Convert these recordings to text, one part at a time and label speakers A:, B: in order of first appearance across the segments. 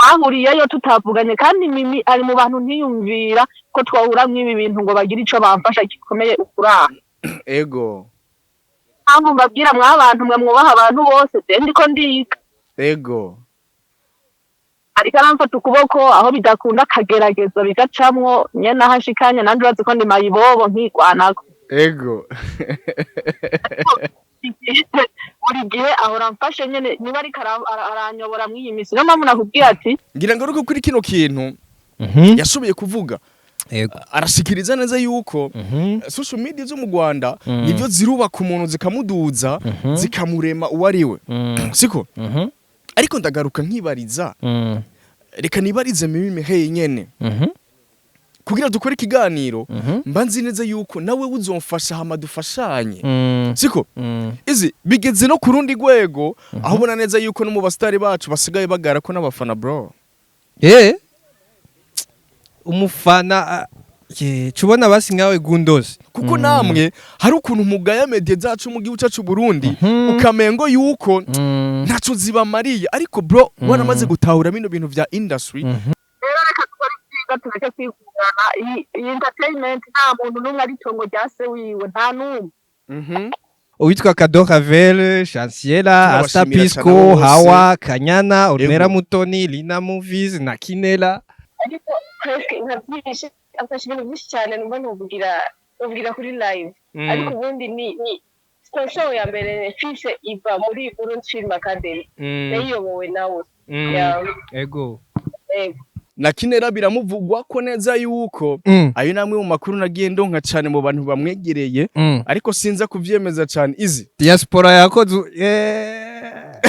A: Twahuriyeyo tutavuganye, kandi Mimi ari mu bantu ntiyumvira ko twahura mw'ibi bintu ngo bagire ico bamfasha gikomeye ukuraha. Mpamvu mbabwira, mwa bantu mwe mwubaha abantu bose, je ndiko ndiga. Ariko aramfata ukuboko aho bidakunda, akagerageza bigacamwo nyene aho ashikanye. Nanje urazi ko ndi mayibobo, nkigwanako. Buri gihe ahora amfashe nyene, niba ariko aranyobora mw'iyi misi. Niyo mpamvu nakubwiye ati
B: Ngira ngo ariko kuri kino kintu yashoboye kuvuga, arashikiriza neza yuko social media zo mu Rwanda nivyo zirubaka umuntu, zikamuduza, zikamurema uwo ari we, siko? Ariko ndagaruka nkibariza, reka nibarize Mimi Miheye nyene, kugira dukore ikiganiro, mba nzi neza yuko nawe uzomfasha, hama dufashanye, siko? Izi bigeze no ku rundi rwego aho ubona neza yuko no mu basitari bacu basigaye bagara ko n'abafana, bro.
C: Umufana ye cubona basi nkawe Gundos.
B: Kuko namwe hari ukuntu mugaya media zacu mu gihugu cyacu Burundi, ukamengo yuko ntaco zibamariye, ariko bro, waramaze gutahura bino bintu vya industry.
A: Rero reka dukore ibyiza, tureke kwigurana. Iyi entertainment, nta muntu n'umwe ari itongo rya se wiwe, nta n'umwe.
C: Uwitwa Kado Ravel, Chanciela, Asta.
B: Turabashimira
C: Pisco,
B: cane bose.
C: Hawa, Kanyana, Ornera,
B: Ego.
C: Mutoni, Lina Movies na Kinela.
D: Ariko presque nka byinshi afashe, ibintu byinshi cyane numva nuvugira kuri live, ariko ubundi ni sponsor ya mbere mfise iva muri Burundi Film Academy, yayiyobowe nawe. Yeah.
C: Ego.
D: Ego.
B: Na Kinera biramuvugwa ko neza yuko ayo namwe mu makuru nagiye ndonka cane mu bantu bamwegereye, ariko sinza kuvyemeza cane izi.
C: Diaspora yakoze yeah.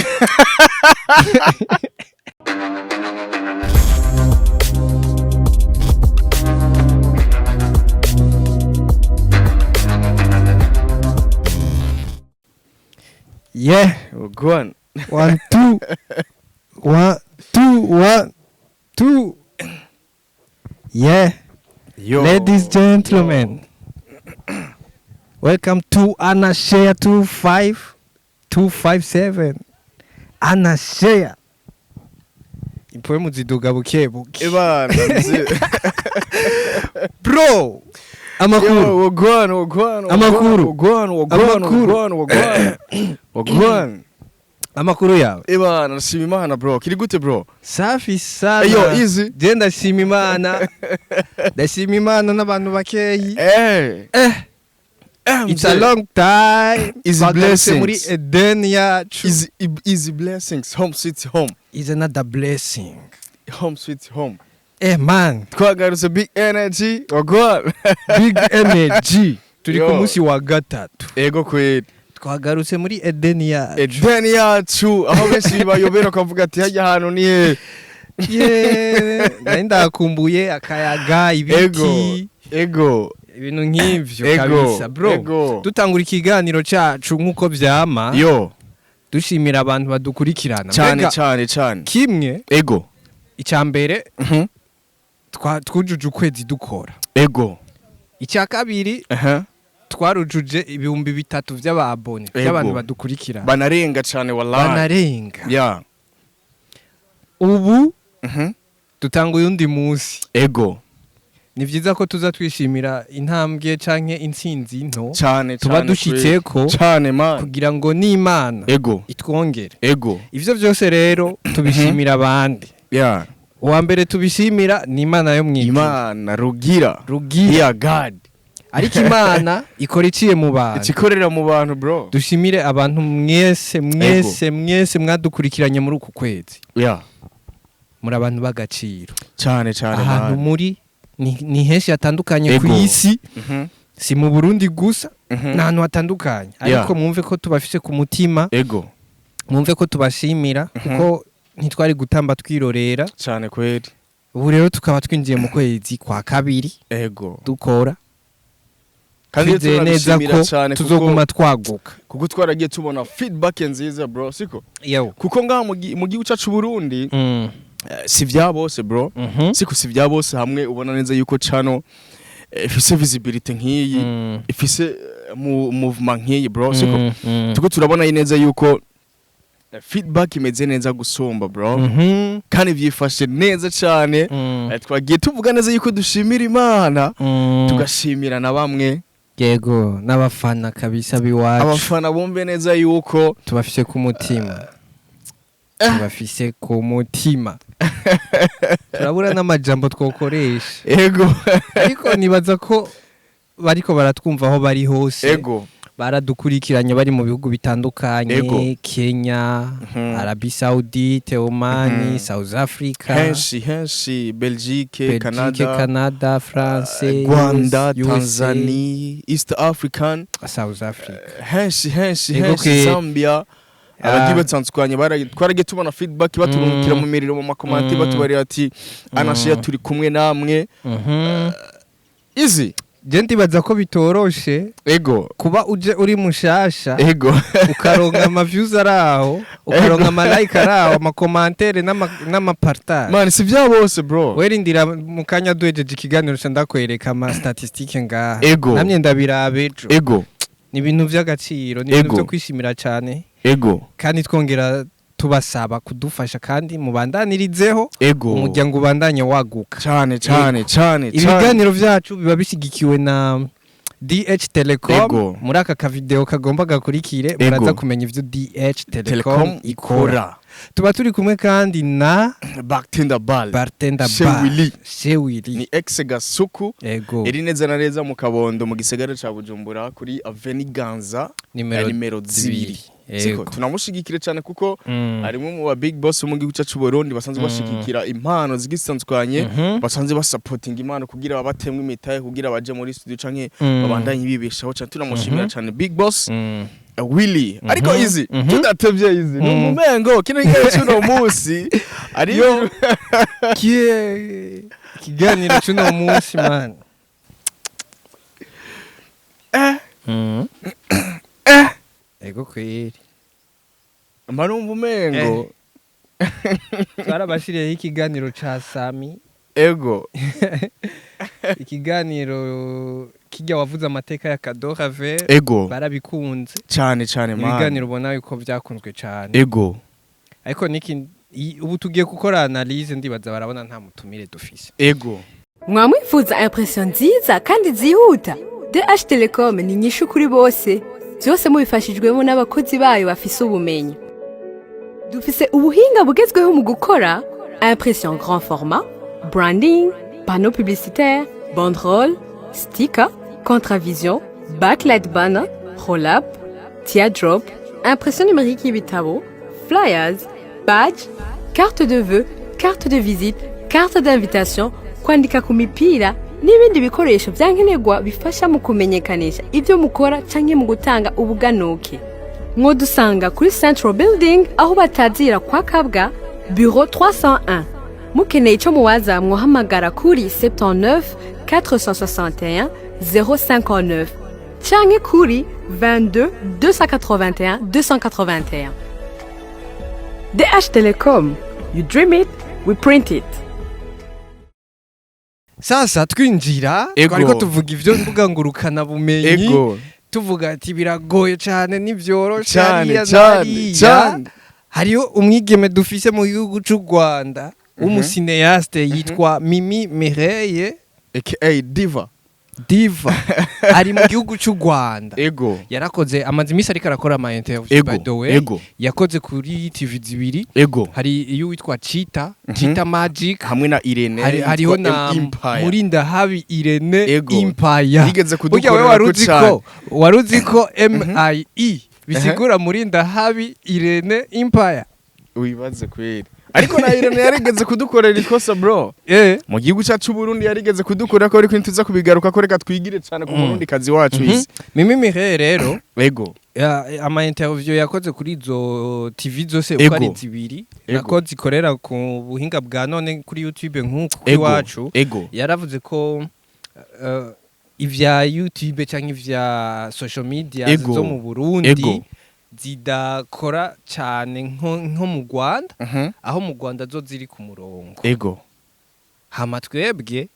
C: Yeah.
B: Gwan.
C: One, two. One, two, one, two. Yeah.
B: Yo.
C: Ladies, gentlemen. Welcome to Anna Share 25257. Anna Share. Impwemu ziduga buke buke.
B: Ebana mzee.
C: Bro. Amakuru.
B: Yo, wagwan, wagwan.
C: Amakuru.
B: Wagwan, wagwan.
C: Amakuru.
B: Wagwan, wagwan. Wagwan.
C: Amakuru yawe.
B: Ebana, nashima Imana, bro. Kiri gute, bro?
C: Safi sana.
B: Eyo, easy.
C: Je ndashima Imana. Ndashima Imana n'abantu bakeyi.
B: Eh. Eh,
C: It's a
B: mzee.
C: long time.
B: Easy
C: Twagarutse
B: blessings.
C: muri Eden yacu.
B: Easy, easy blessings. Home sweet home.
C: Is another blessing.
B: Home sweet home.
C: Eh man,
B: Twagarutse, big energy. Wagwan.
C: Big energy. Turi ku
B: Yo.
C: munsi wa gatatu.
B: Ego kweli.
C: Twagarutse muri Eden yacu.
B: Eden yacu aho benshi bayobera ukavuga ati hajya ahantu ni he?
C: Yeah, nari ndakumbuye akayaga,
B: Ego.
C: ibiti,
B: Ego.
C: ibintu nk'ivyo.
B: Ego.
C: Kabisa, bro.
B: Ego.
C: Dutangura ikiganiro cacu nk'uko vyama,
B: Yo.
C: dushimira abantu badukurikirana.
B: Cyane
C: Mbega,
B: cyane cyane.
C: kimwe
B: Ego.
C: icya mbere, twujuje ukwezi dukora.
B: Ego.
C: Icya kabiri, twarujuje 3000 vy'ababone,
B: Ego.
C: by'abantu badukurikirana.
B: Banarenga cyane, wallahi.
C: Banarenga.
B: Ya.
C: Ubu dutanga uyundi munsi.
B: Ego.
C: Ni vyiza ko tuza twishimira intambwe canke intsinzi nto
B: Cyane
C: tuba
B: cyane.
C: dushitseko,
B: Cyane, man.
C: kugira ngo n'Imana
B: Ego.
C: itwongere.
B: Ego.
C: Ivyo vyose rero tubishimira abandi.
B: Ya.
C: Uwa mbere tubishimira ni Imana yo mw'ijuru.
B: Imana rugira.
C: Rugira.
B: Yeah, God.
C: Ariko Imana ikora iciye mu bantu.
B: Ikikorera mu bantu, bro.
C: Dushimire abantu mwese, mwese, mwese mwadukurikiranye muri uku kwezi.
B: Ya.
C: Muri abantu b'agaciro.
B: Cyane cyane,
C: Ahantu
B: man.
C: muri ni henshi hatandukanye ku
B: Ego.
C: isi, si mu Burundi gusa, ni ahantu hatandukanye, ariko mwumve ko tubafise ku mutima.
B: Ego.
C: Mwumve ko tubashimira, kuko ntitwari gutamba twirorera.
B: Cyane kweli.
C: Ubu rero tukaba twinjiye mu kwezi kwa kabiri
B: Ego.
C: dukora,
B: Kandi
C: twizeye neza
B: tunabishimira
C: ko
B: cyane
C: tuzoguma twaguka.
B: Kuko twaragiye tubona feedback nziza, bro, siko?
C: Yewe.
B: Kuko ngaha mu gihugu cyacu Burundi, si vya bose, bro, siko? Si vya bose. Hamwe ubona neza yuko channel ifise visibility nk'iyi, ifise movement nk'iyi, bro, siko? Tuko turabona neza yuko Feedback imeze neza gusumba, bro, kandi vyifashe neza cane. Twagiye tuvuga neza yuko dushimira Imana, tugashimira na bamwe.
C: Yego, n'abafana kabisa biwacu.
B: Abafana bumve neza yuko
C: tubafise ku mutima, tubafise ku mutima, turabura n'amajambo twokoresha. Ariko nibaza ko bariko baratwumva aho bari hose. Baradukurikiranye bari mu bihugu bitandukanye: Kenya, Arabie Saoudite, Oman, South Africa,
B: henshi henshi, Belgique,
C: Belgique,
B: Canada,
C: Canada, France,
B: Rwanda,
C: USA,
B: Tanzania, East African,
C: South Africa.
B: Henshi henshi
C: Ego.
B: henshi, Zambia. Abagiye batandukanye twaragiye tubona feedback baturungikira mu miriro, mu ma comments, batubarira ati: "Anashiya, turi kumwe namwe." Izi
C: Je ndibaza ko bitoroshe kuba uje uri mushasha, ukaronka ama views ari aho, ukaronka ama like ari aho, ama commentaires n'ama partage.
B: Man, si vya bose, bro.
C: Werindira mu kanya duhejeje ikiganiro ca ndakwereka ama statistique ngaha. Namye ndabiraba ejo. Ni ibintu vy'agaciro, ni ibintu vyo kwishimira cane. Kandi twongera tubasaba kudufasha kandi mubandanirizeho, umuryango ubandanye waguka.
B: Cyane cyane cyane cyane.
C: Ibiganiro vyacu biba bishigikiwe na DH Telecom. Muri aka kavideo kagomba gakurikire muraza kumenya ivyo DH Telecom
B: Telecom
C: ikora.
B: Ikora.
C: Tuba turi kumwe kandi na
B: Bartender Bar.
C: Bartender
B: Chez
C: Bar.
B: Willy.
C: Chez Willy.
B: Ni ex Gasuku. Iri neza na neza mu Kabondo, mu gisagara ca Bujumbura, kuri Avenue Ganza,
C: nimero
B: nimero 2. Siko? Tunamushigikire cyane kuko harimo mu ba big boss bo mu gihugu cyacu Burundi basanzwe bashigikira impano zigisanzwanye, basanzwe basapotinga impano kugira babatemwe imitahe kugira baje muri studio canke babandanye bibeshaho cyane. Tunamushimira cyane big boss Willy. Ariko izi tudatevye, izi ni umumengo kino kiganiro cy'uno munsi ari
C: Kie ikiganiro cy'uno munsi, man. Ego kweri.
B: Mba numva umengo
C: Twarabashiriyeho ikiganiro ca Sami. Ikiganiro kijya wavuze amateka ya Kadorave. Barabikunze.
B: Cyane cyane, man.
C: Ibiganiro ubona yuko byakunzwe cyane. Ariko niki ubu tugiye gukora analyse, ndibaza barabona nta mutumire dufise.
E: Mwamwifuza impression nziza kandi zihuta? DH Telecom ni inyishu kuri bose, byose mubifashijwemo n'abakozi bayo bafise ubumenyi. Dufise ubuhinga bugezweho mu gukora impression grand format, branding, panneau publicitaire, banderole, sticker, contravision, backlight banner, roll-up, teardrop, impression numérique y'ibitabo, flyers, badge, carte de vœux, carte de visite, carte d'invitation, kwandika ku mipira n'ibindi bikoresho byankenerwa bifasha mu kumenyekanisha ibyo mukora canke mu gutanga ubuganuke. Mwodusanga kuri Central Building, aho batazira kwa Kabwa, bureau 301. Mukeneye ico muwaza, mwohamagara kuri 79 461 059 canke kuri 22 281 281. DH Telecom, you dream it, we print it.
C: Sasa twinjira, twariko tuvuga ivyo mbuga ngurukana bumenyi, tuvuga ati biragoye cane, ntivyoroshe hariya
B: Cyane.
C: n'hariya. Hariho umwigeme dufise mu gihugu c'u Rwanda w'umu cinéaste yitwa Mimi Mireille,
B: aka Diva.
C: Diva, ari mu gihugu c'u Rwanda. Yarakoze, amaze iminsi ariko arakora ama interview. By the way, yakoze kuri TV zibiri. Hari iyo witwa Chita, Chita Magic,
B: hamwe na Irene
C: hariho
B: yitwa
C: na
B: M Empire.
C: Murindahabi Irene. Empire.
B: Yigeze
C: Burya wewe
B: kudukorera
C: wari
B: ko
C: uzi
B: cane.
C: ko wari uzi ko MIE bisigura Murindahabi Irene Empire?
B: Wibaze kweri. Ariko na Irene yarigeze kudukorera ikosa, bro, mu gihugu cyacu Burundi. Yarigeze kudukorera ko, ariko ntituza kubigaruka ko, reka twigire cyane ku Murundi kazi wacu izi.
C: Mimi Mireille rero, ama interview yakoze kuri izo TV zose uko ari zibiri, nako zikorera ku buhinga bwa none kuri YouTube nk'uku iwacu, yaravuze ko ivya YouTube canke ivya social media zo mu Burundi zidakora cyane nko mu Rwanda, aho mu Rwanda zo ziri ku murongo. Hama twebwe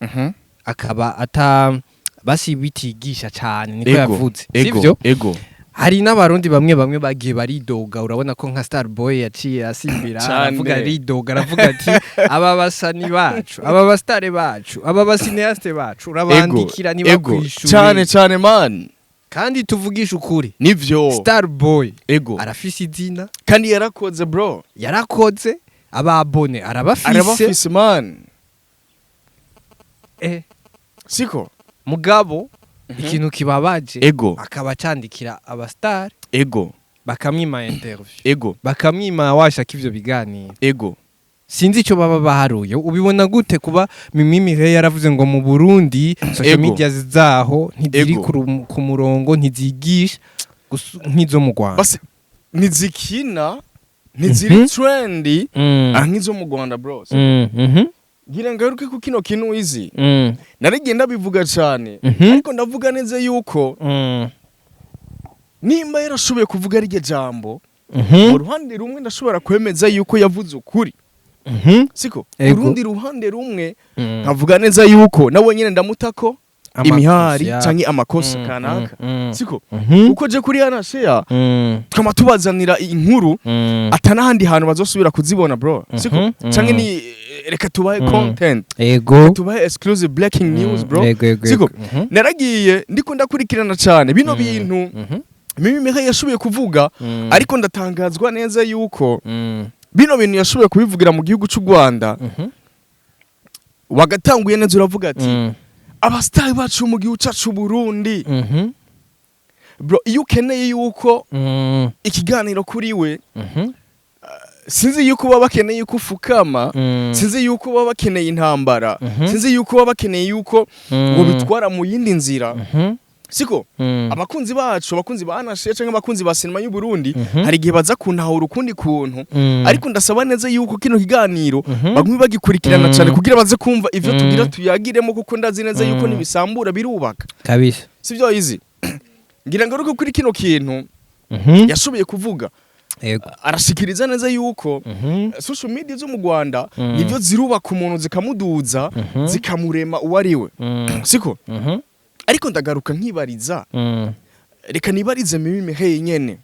C: akaba ata basi bitigisha cyane, niko yavuze. Sivyo?
B: Ego.
C: Hari n'abarundi bamwe bamwe bagiye baridoga. Urabona ko nka Starboy yaciye asimbira, aravuga, aridoga, aravuga ati: "Aba basani bacu, aba basitare bacu, aba ba cinéastes bacu, urabandikira ntibakwishure."
B: Cyane cyane, man.
C: Kandi tuvugishe ukuri,
B: Nivyo.
C: Starboy arafise izina.
B: Kandi yarakoze, bro.
C: Yarakoze, ababone arabafise.
B: Arabafise, man. Siko?
C: Mugabo ikintu kibabaje, akaba acandikira abasitari, bakamwima interview, bakamwima washaka ivyo biganiro. Sinzi icyo baba baharuye. Ubibona gute kuba Mimi Mireille yaravuze ngo mu Burundi social media zaho ntiziri ku murongo, ntizigisha nk'izo mu Rwanda?
B: Basi ntizikina, ntiziri trendy nk'izo mu Rwanda, bro. Ngira ngaruke ku kino kintu izi, narigiye ndabivuga cyane, ariko ndavuga neza yuko nimba yarashoboye kuvuga rirya jambo, mu ruhande rumwe ndashobora kwemeza yuko yavuze ukuri, siko? Urundi ruhande rumwe nkavuga neza yuko nawe nyine ndamutako imihari canke amakosa kanaka, siko? Kuko je kuri hana share twama tubazanira inkuru atanahandi hantu bazosubira kuzibona, bro, siko? Canke ni reka tubahe content, tubahe exclusive breaking news, bro,
C: Ego, ego,
B: siko?
C: ego.
B: Naragiye ndiko ndakurikirana cyane bino bintu Mimi Mireille yashoboye kuvuga, ariko ndatangazwa neza yuko bino bintu yashoboye kubivugira mu gihugu cy'u Rwanda. Wagatanguye neza uravuga ati abasitari bacu mu gihugu cyacu Burundi, bro, iyo ukeneye yuko ikiganiro kuri we, sinzi yuko baba bakeneye yuko ufukama, sinzi yuko baba bakeneye intambara, sinzi yuko baba bakeneye yuko ngo bitwara mu yindi nzira, siko? Abakunzi bacu, abakunzi ba Anashe cyangwa abakunzi ba sinema y'u Burundi, hari igihe baza kuntahura ukundi kuntu, ariko ndasaba neza yuko kino kiganiro bagume bagikurikirana cyane kugira baze kumva ivyo tugira tuyagiremo, kuko ndazi neza yuko nibisambura birubaka.
C: Kabisa.
B: Sivyo izi? Ngira ngaruke kuri kino kintu yashoboye kuvuga, arashikiriza neza yuko social media zo mu Rwanda nivyo zirubaka umuntu, zikamuduza, zikamurema uwo ari we, siko? Ariko ndagaruka nkibariza, reka nibarize Mimi Mireille nyene.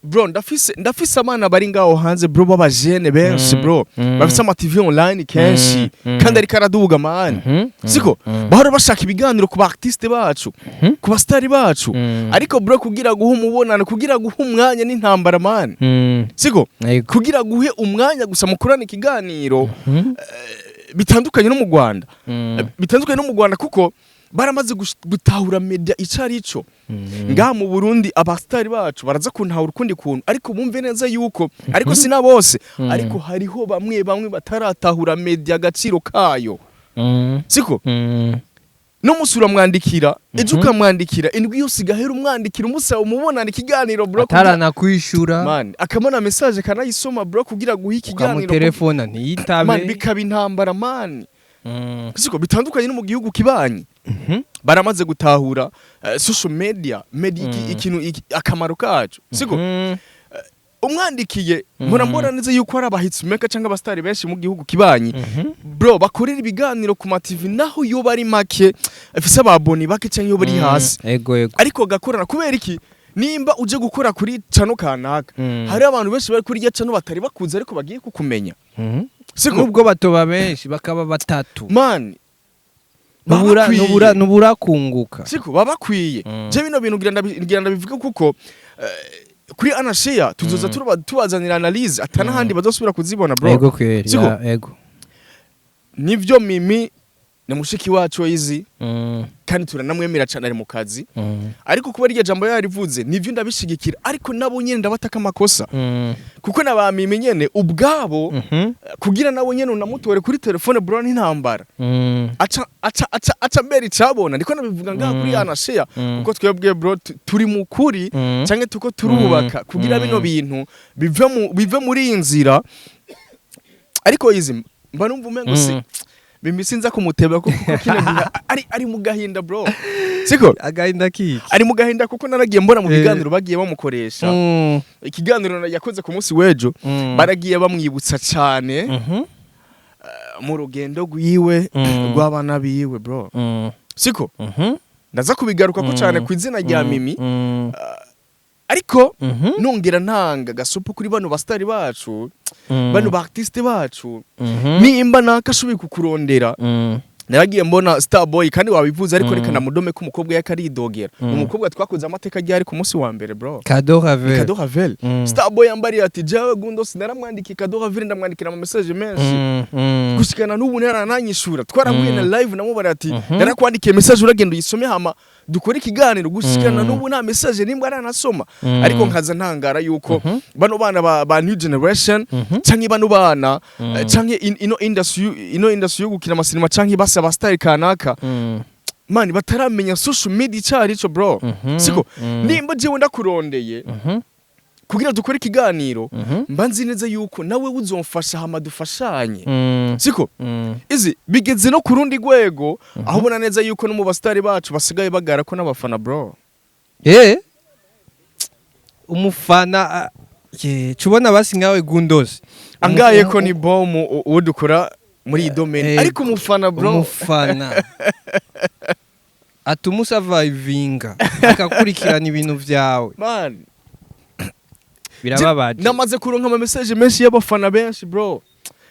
B: Bro, ndafise abana bari ngaho hanze, bro, b'abajene benshi, bro, bafise ama TV online kenshi, kandi ariko araduga, man, siko? Bahora bashaka ibiganiro ku ba artiste bacu, ku ba star bacu, ariko bro, kugira guha umubonano, kugira guha umwanya n'intambara, man, siko? Kugira guhe umwanya gusa mukorana ikiganiro, bitandukanye no mu Rwanda, bitandukanye no mu Rwanda, kuko baramaze gutahura media ico ari cyo. Ngaha mu Burundi abastari bacu baraza kuntahura ukundi kuntu, ariko bumve neza yuko, ariko sina bose, ariko hariho bamwe bamwe bataratahura media agaciro kayo, siko? No musi uramwandikira ejo, ukamwandikira indwi yose igahera umwandikira umusaba umubonana ikiganiro, bro,
C: Ataranakwishura.
B: Man, akamona message kanayisoma, bro, kugira guha ikiganiro.
C: Ukamutelefona ntiyitabe.
B: Man, bikaba intambara, man, siko? Bitandukanye no mu gihugu kibanyi, baramaze gutahura social media ikintu akamaro kacu, siko? Umwandikiye, mpora mbona neza yuko hari abahitsmaker cyangwa abastari benshi mu gihugu kibanyi, bro, bakorera ibiganiro ku ma TV, naho yo bari make, afise ababoni bake cyangwa iyo bari hasi,
C: ego ego
B: ariko gakorana. Kubera iki? Nimba uje gukora kuri channel kanaka, hari abantu benshi bari kuri irya channel batari bakuze ariko bagiye kukumenya, siko?
C: Nubwo batoba benshi, bakaba batatu,
B: Man, baba
C: nubura
B: bakwiye.
C: nubura kunguka.
B: Siko? Baba bakwiye. Je bino bintu ngira ndabivuga kuko kuri Anashare tuzoza tubazanira analyse atanahandi bazosubira kuzibona, bro.
C: Ego kweri.
B: Siko?
C: Ya, ego.
B: Nivyo, Mimi ni mushiki wacu izi, kandi turanamwemera cyane, ari mu kazi, ariko kuba iryo jambo yarivuze nivyo ndabishigikira, ariko nabo nyene ndabataka amakosa, kuko na ba Mimi nyene ubwabo, kugira nabo nyene unamutore kuri telefone, bro, n'intambara. Aca mbere icabona ndiko nabivuga ngaha kuri Anashare, kuko twebwe, bro, turi mu kuri, canke tuko turubaka kugira bino bintu bive muri iyi nzira. Ariko izi mba numva umengo si Mimi, sinza kumuteba kuko kino gihe ari mu gahinda, bro, siko?
C: Agahinda kiki?
B: Ari mu gahinda kuko naragiye mbona mu biganiro bagiye bamukoresha, ikiganiro yakoze ku munsi w'ejo, baragiye bamwibutsa cyane mu rugendo rwiwe rw'abana biwe, bro, siko? Ndaza kubigaruka ko cyane ku izina rya Mimi, ariko nongera ntanga gasopo kuri bano basitari bacu, bano ba artiste bacu. Nimba nakashoboye kukurondera, naragiye mbona Starboy kandi wabivuze, ariko reka namudome ko umukobwa yakaridogera. Umukobwa twakoze amateka ryari ku munsi wa mbere, bro?
C: Kado Ravel.
B: Kado Ravel. Starboy yambariye ati: "Jewe Gundo sinaramwandikiye Kado Ravel, ndamwandikira ama message menshi, gushikana n'ubu ntarananyishura." Twarahuye na live, namubara ati: "Narakwandikiye message, uragenda uyisome hama dukore ikiganiro." Gushikana n'ubu nta message nimba aranasoma. Ariko nkaza ntangara yuko bano bana ba new generation, canke bano bana, canke ino industry yo gukina amasinema, canke basa ba style kanaka, man, bataramenya social media icari ico, bro. Siko? Nimba jewe ndakurondeye kugira dukore ikiganiro, mba nzi neza yuko nawe uzomfasha hama dufashanye. Siko? Izi bigeze no ku rundi rwego aho ubona neza yuko no mu basitari bacu basigaye bagara ko n'abafana, bro.
C: Umufana ye cubona basi nkawe Gundos.
B: Angaye ko ni bomu uwo dukora muri iyi domaine, ariko umufana, bro.
C: Umufana atuma usurvivinga, akakurikirana ibintu vyawe.
B: Man.
C: Birababaje.
B: Namaze kuronka ama message menshi y'abafana benshi, bro,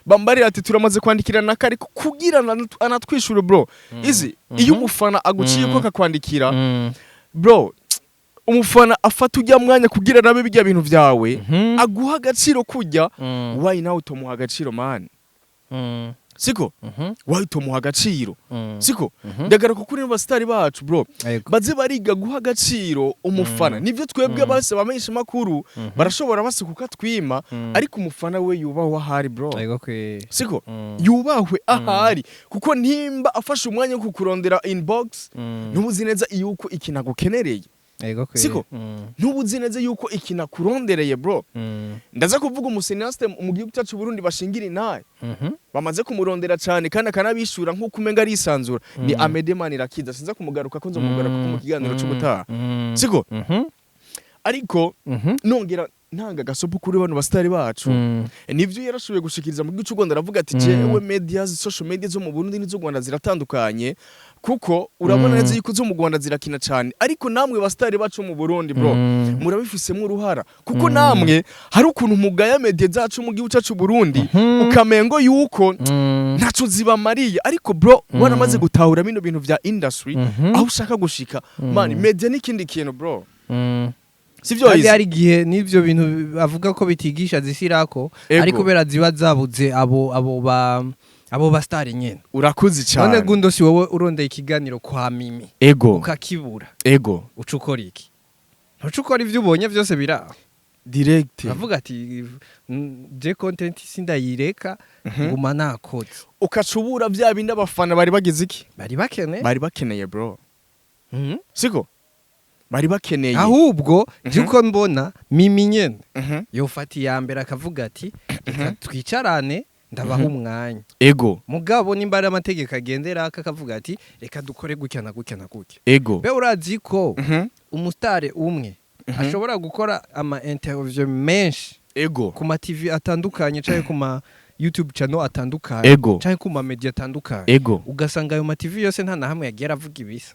B: bambarira ati: "Turamaze kwandikira naka, ariko kugira anatwishure." Bro, izi iyo umufana aguciye ko akakwandikira, bro, umufana afata ujya mwanya kugira nabe bijya bintu vyawe, aguha agaciro kujya. Why nawe utomuha agaciro, man? Siko? Why utomuha agaciro? Siko? Ndagaruka kuri basitari bacu, bro. Baze bariga guha agaciro umufana. Nivyo, twebwe base bamenyesha makuru barashobora base kukatwima, ariko umufana we yubahwe ahari, bro.
C: Ego kwe.
B: Siko? Yubahwe ahari, kuko ntimba afashe umwanya wo kukurondera inbox, ntubuzi neza yuko ikintu agukenereye.
C: Ego kwe.
B: Siko? Ntubuzi neza yuko ikintu akurondereye, bro. Ndaza kuvuga umucinéaste mu gihugu cyacu Burundi bashingira intahe, bamaze kumurondera cyane kandi akanabishura nk'uko umenga arisanzura, ni Amede Manirakiza. Sinza kumugaruka ko nzomugaruka ko mu kiganiro cy'ubutaha. Siko? Ariko nongera ntanga agasopo kuri bano basitari bacu. Nivyo, yarashoboye gushikiriza mu gihugu cy'u Rwanda, aravuga ati: "Jewe media, social media zo mu Burundi n'izo Rwanda ziratandukanye, kuko urabona neza yuko zo mu Rwanda zirakina cyane." Ariko namwe basitari bacu mu Burundi, bro, murabifisemo uruhara, kuko namwe hari ukuntu mugaya media zacu mu gihugu cyacu Burundi, ukamengo yuko ntaco zibamariye. Ariko bro, waramaze gutahura bino bintu vya industry, aho ushaka gushika, man, media n'ikindi kintu, bro. Sivyo?
C: Kandi
B: Izi
C: hari igihe n'ivyo bintu avuga ko bitigisha zisirako, ariko kubera ziba zabuze abo ba star nyene.
B: Urakuzi
C: None
B: cyane.
C: Gundo, si wowe urondeye ikiganiro kwa Mimi, ukakibura, uca ukora iki? Ntuca ukora ivyo ubonye vyose biraho?
B: Direct.
C: Uravuga ati: "Je content sindayireka, nguma nakoze."
B: Ukacubura bya bindi abafana bari bagize iki?
C: Bari bakene.
B: Bari bakeneye, bro. Siko bari bakeneye?
C: Ahubwo je uko mbona, Mimi nyene yofata iya mbere akavuga ati: "Reka twicarane, ndabaha umwanya." Mugabo nimba ari amategeko agendera, akavuga ati: "Reka dukore gutya na gutya na gutya." Be urazi ko umusitari umwe ashobora gukora ama interview menshi ku ma TV atandukanye, canke ku ma YouTube channel atandukanye, canke ku ma media atandukanye, ugasanga ayo ma TV yose nta na hamwe yagiye aravuga ibisa.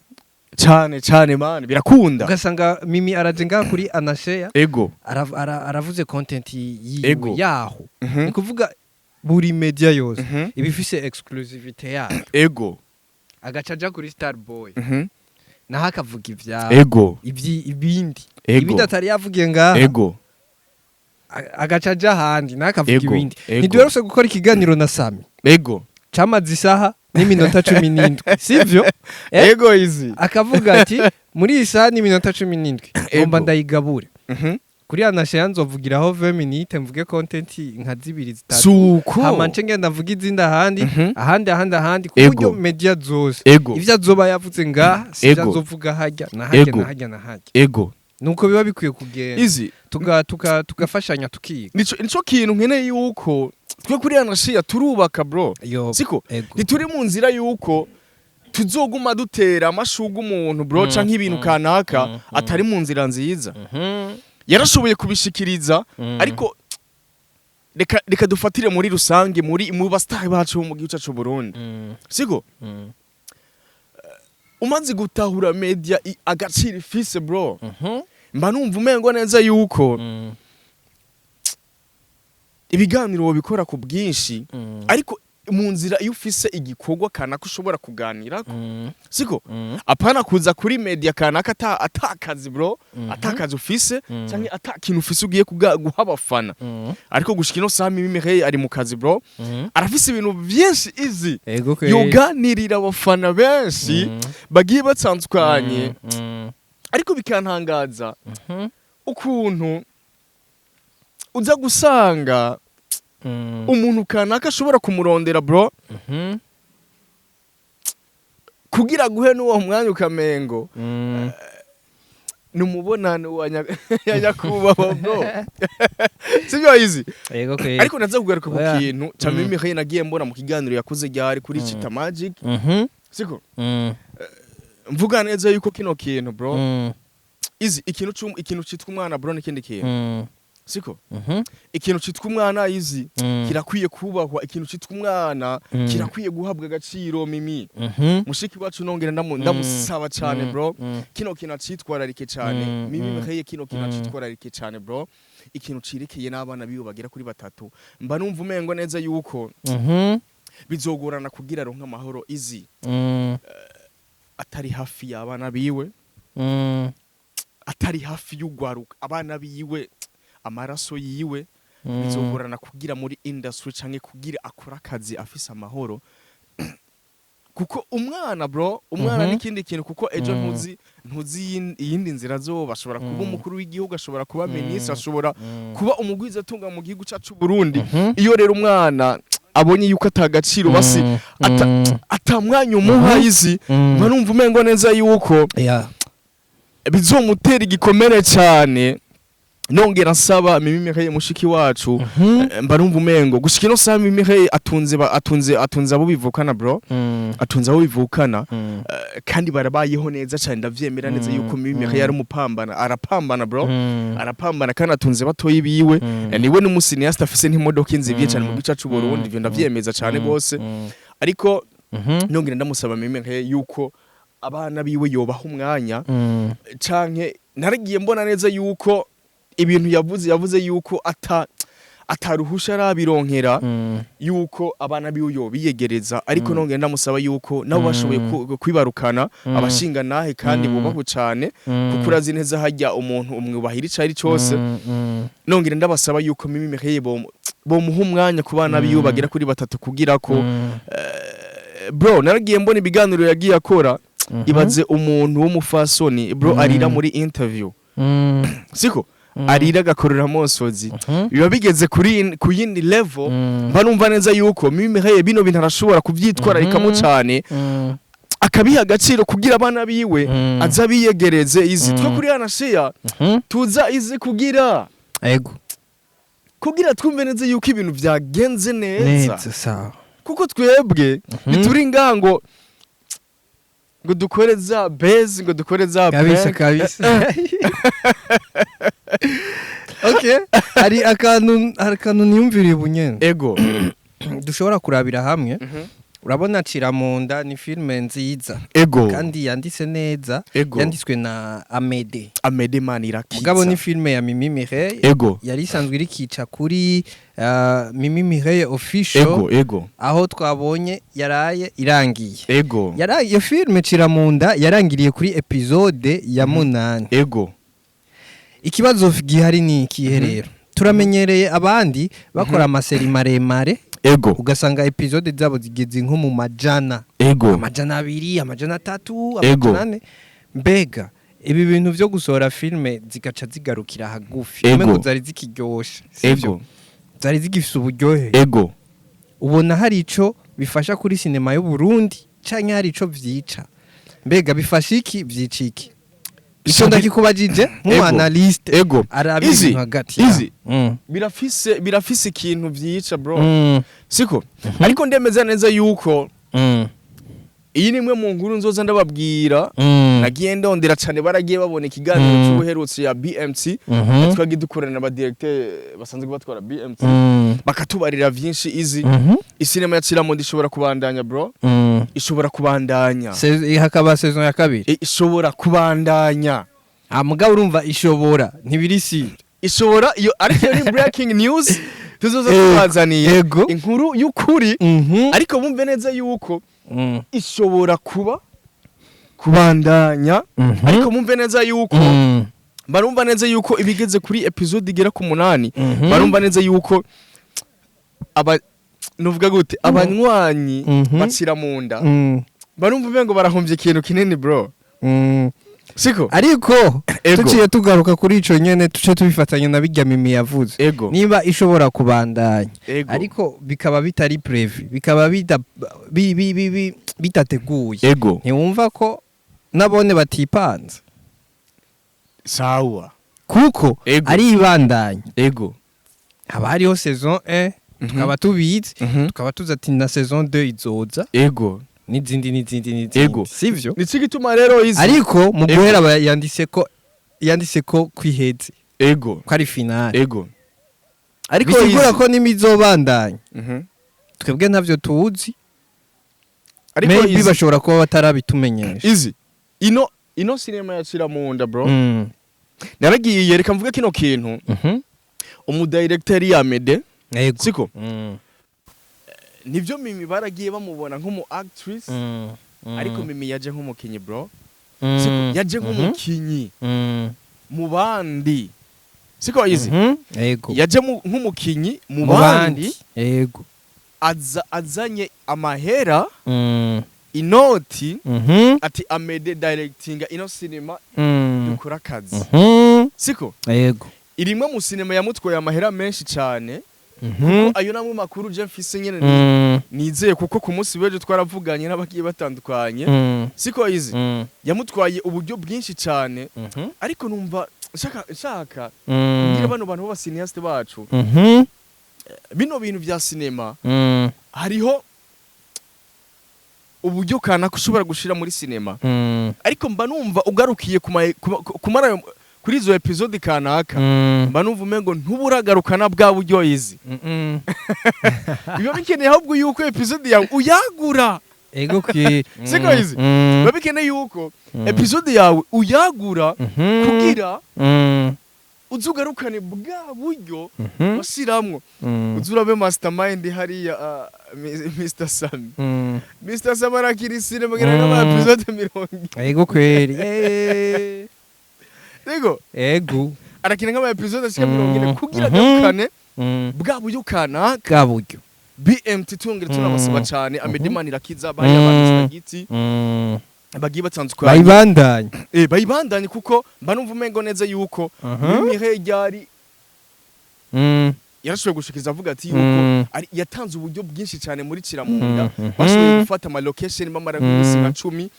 B: Cyane cyane, man, birakunda.
C: Ugasanga Mimi araje ngaha kuri Anasheya, aravuze content yiwe yaho. Ni kuvuga buri media yose iba ifise exclusivité yayo. Agaca aja kuri Starboy, naho akavuga ivyabo, ibindi ibindi atari yavugiye ngaha. Agaca aja ahandi, naho akavuga ibindi. Ntiduherutse gukora ikiganiro na Sami camaze isaha n'iminota 17, sivyo?
B: Ego, izi.
C: Akavuga ati: "Muri iyi saha n'iminota 17 ngomba ndayigabure. Kuri Anasheya nzovugiraho 20 minutes, mvuge content nka zibiri zitatu,
B: Suko.
C: hama nce ngenda mvuge izindi ahandi, ahandi, ahandi, ahandi, ku buryo media zose ivyo azoba yavuze ngaha sivyo azovuga harya na harya na harya na harya." Nuko biba bikwiye kugenda.
B: Izi.
C: Tugafashanya tukiga.
B: Nico kintu nkeneye, yuko twe kuri Anashiya turubaka, bro.
C: Yo.
B: Siko?
C: Ego.
B: Ntituri mu nzira yuko tuzoguma dutera amashurwe umuntu, bro, canke ibintu kanaka atari mu nzira nziza. Yarashoboye kubishikiriza, ariko reka dufatire muri rusange muri mu basitari bacu bo mu gihugu cyacu Burundi. Siko? Umaze gutahura media agaciro ifise, bro, mba numva umengo neza yuko ibiganiro wobikora ku bwinshi, ariko mu nzira iyo ufise igikorwa kanaka ushobora kuganirako, siko? Apana kuza kuri media kanaka atakazi, bro, atakazi ufise canke ata kintu ufise ugiye guha abafana. Ariko gushika ino saha, Mimi Mireille ari mu kazi, bro, arafise ibintu vyinshi izi
C: Ego kweli.
B: yoganirira abafana benshi bagiye batandukanye. Ariko bikantangaza ukuntu uza gusanga umuntu kanaka ashobora kumurondera, bro, kugira guhe n'uwo mwanya, ukamengo ni umubonano wa ya nyakubahwa, bro, sibyo izi?
C: Ego kweli.
B: Ariko naza kugaruka ku
C: Oya.
B: kintu ca Mimi Mireille nagiye mbona mu kiganiro yakoze ryari kuri Chita Magic, siko? Mvuga neza yuko kino kintu, bro, izi ikintu citwa umwana, bro, n'ikindi kintu, siko? Ikintu citwa umwana izi kirakwiye kubahwa, ikintu citwa umwana kirakwiye guhabwa agaciro. Mimi mushiki wacu, nongera ndamusaba cyane, bro, kino kintu acitwararike cyane. Mimi Mireille, kino kintu acitwararike cyane, bro, ikintu cirekeye n'abana biwe bagera kuri batatu. Mba numva umengo neza yuko bizogorana kugira aronke amahoro izi atari hafi y'abana biwe, atari hafi y'ugwaruka, abana biwe, amaraso yiwe. Bizogorana kugira muri industry canke kugira akora akazi afise amahoro, kuko umwana, bro, umwana n'ikindi kintu, kuko ejo ntuzi iyindi nzira azoba. Ashobora kuba umukuru w'igihugu, ashobora kuba minisitiri, ashobora kuba umugwizatunga mu gihugu cyacu Burundi. Iyo rero umwana abonye yuko atagaciro basi atamwanya umuha izi, mba numva umengo neza yuko bizomutera igikomere cyane. Nongera nsaba Mimi Mireille mushiki wacu, mba numva umengo gushika ino saha Mimi Mireille atunze atunze abo bivukana, bro, atunze abo bivukana, kandi barabayeho neza cyane. Ndavyemera neza yuko Mimi Mireille ari umupambana, arapambana, bro, arapambana kandi atunze batoyi biwe. Niwe n'umu cinéaste afise n'imodoka inzibye cyane mu gice c'u Burundi, ivyo ndavyemeza cyane gose. Ariko nongera ndamusaba Mimi Mireille yuko abana biwe yobaha umwanya, canke naragiye mbona neza yuko ibintu yavuze yuko ataruhusha arabironkera yuko abana biwe yobiyegereza. Ariko nongera ndamusaba yuko nabo bashoboye kwibarukana abashinga nahe kandi bubahwe cane, kuko urazi neza hajya umuntu umwubahira ico ari cose. Nongera ndabasaba yuko Mimi Mireille bomuha umwanya ku bana biwe bagera kuri batatu, kugira ko bro, naragiye mbona ibiganiro yagiye akora. Ibaze umuntu w'umufasoni, bro, arira muri interview, siko? Arira agakorera amosozi, biba bigeze kuri ku yindi level. Mba numva neza yuko Mimi Mireille bino bintu arashobora kuvyitwararikamo cyane, akabiha agaciro kugira abana biwe aza biyegereze izi. Twe kuri Anashiya tuza izi kugira
C: Ego.
B: kugira twumve neza yuko ibintu vyagenze neza,
C: Neza, sawa.
B: kuko twebwe ntituri ngaha ngo dukore za base, ngo dukore za
C: Kabisa.
B: prank.
C: Kabisa. Okay, hari akantu niyumviriye ubu nyene dushobora kurabira hamwe. Urabona Cira Munda ni filime nziza kandi yanditse neza, yanditswe na Amede.
B: Amede Manirakiza.
C: Mugabo ni filime ya Mimi Mireille yari isanzwe irikica kuri Mimi Mireille Official,
B: ego ego
C: aho twabonye yaraye irangiye. Yaraye iyo filime Cira Munda yarangiriye kuri episode ya 8. Ikibazo gihari ni ikihe rero? Turamenyereye abandi bakora ama séries maremare, ugasanga episode zabo zigeze nko mu majana, 200, 300, 400. Mbega ibi bintu vyo gusohora filime zigaca zigarukira hagufi, umengo zari zikiryoshe, sivyo? Zari zigifise uburyohe. Ubona hari ico bifasha kuri sinema y'u Burundi canke hari ico vyica? Mbega bifasha iki, vyica iki? Ico ndakikubajije nk'umu analyste araba
B: Izi,
C: ibintu hagati.
B: izi. Birafise ikintu vyica, bro, siko? Ariko ndemeza neza yuko iyi ni imwe mu nkuru nzoza ndababwira. Nagiye ndondera cyane, baragiye babona ikiganiro cy'ubuherutse ya BMT, twagiye dukorana n'aba directeur basanzwe batwara BMT, bakatubarira vyinshi izi. Isinema ya Ciramondi ishobora kubandanya, bro. Ishobora kubandanya.
C: Hakaba saison ya kabiri.
B: Ishobora kubandanya.
C: Ah, mugabo urumva ishobora ntibiri si
B: Ishobora iyo, ariko iyo ni breaking news tuzoza tubazaniye, inkuru y'ukuri. Ariko bumve neza yuko ishobora kuba kubandanya, ariko bumve neza yuko barumva neza yuko ibigeze kuri episode igera ku 8, barumva neza yuko aba, nuvuga gute, abanywanyi bacira mu nda, barumva umengo barahombye ikintu kinini, bro. Siko?
C: Ariko tuciye tugaruka kuri ico nyene, tuce tubifatanya na bijya Mimi yavuze, niba ishobora kubandanya, ariko bikaba bitari prévu, bikaba bitateguye, ntiwumva ko nabone batipanze?
B: Sawa.
C: Kuko ari ibandanya, haba hariho saison 1, tukaba tubizi, tukaba tuzi ati na saison 2 izoza, n'izindi, n'izindi, n'izindi, sivyo?
B: Nico gituma rero izi
C: Ariko mu guhera yanditse ko kwiheze, ko ari finale.
B: Ariko
C: bisigura
B: izi
C: ko nimizobandanya, twebwe ntavyo tuzi.
B: Ariko
C: Maybe
B: izi
C: bashobora kuba batarabitumenyesha.
B: Izi ino sinema yacira mu nda, bro, naragiye, reka mvuge kino kintu, umudirecteur Yamede, siko? Nivyo, Mimi baragiye bamubona nk'umu actress, ariko Mimi yaje nk'umukinyi, bro. Siko? Yaje nk'umukinyi mu bandi, siko izi?
C: Ego.
B: Yaje nk'umukinyi mu
C: Mu
B: bandi,
C: bandi. Ego.
B: Aza azanye amahera, inoti, ati Amede, directinga ino cinema, dukora akazi, siko?
C: Ego.
B: Irimwe mu sinema yamutwaye amahera menshi cyane. Kuko ayo namwe makuru je mfise nyene nizeye, kuko ku munsi w'ejo twaravuganye n'abagiye batandukanye, siko izi? Yamutwaye uburyo bwinshi cyane. Ariko numva nshaka kubwira bano bantu b'aba cinéastes bacu, bino bintu vya sinema, hariho uburyo kanaka ushobora gushira muri sinema, ariko mba numva ugarukiye kumara kuri izo episode kanaka, mba numva umengo ntuburagarukana bwa buryo izi. Biba bikeneye ahubwo yuko episode yawe uyagura.
C: Ego ki.
B: Siko izi? Biba bikeneye yuko episode yawe uyagura kugira uzugarukane bwa buryo washiramwo. Uze urabe mastermind hariya, Mr Sami. Mr Sami arakira sinema ngira n'ama episode 40.
C: Ego kweri.
B: Ego.
C: Ego.
B: Arakina nk'ama episode ashika 40 kugira agarukane bwa buryo kanaka.
C: Bwa buryo.
B: BMT, tongera tunabasaba cyane, Amedimani irakiza bari abantu Giti bagiye batandukanye.
C: Bayibandanye.
B: Bayibandanye, kuko mba numva umengo neza yuko muri Mireille ryari yarashoboye gushikiza avuga ati yuko ari yatanze uburyo bwinshi cyane muri Kiramunda, bashoboye gufata ama location bamara nk'iminsi nka 10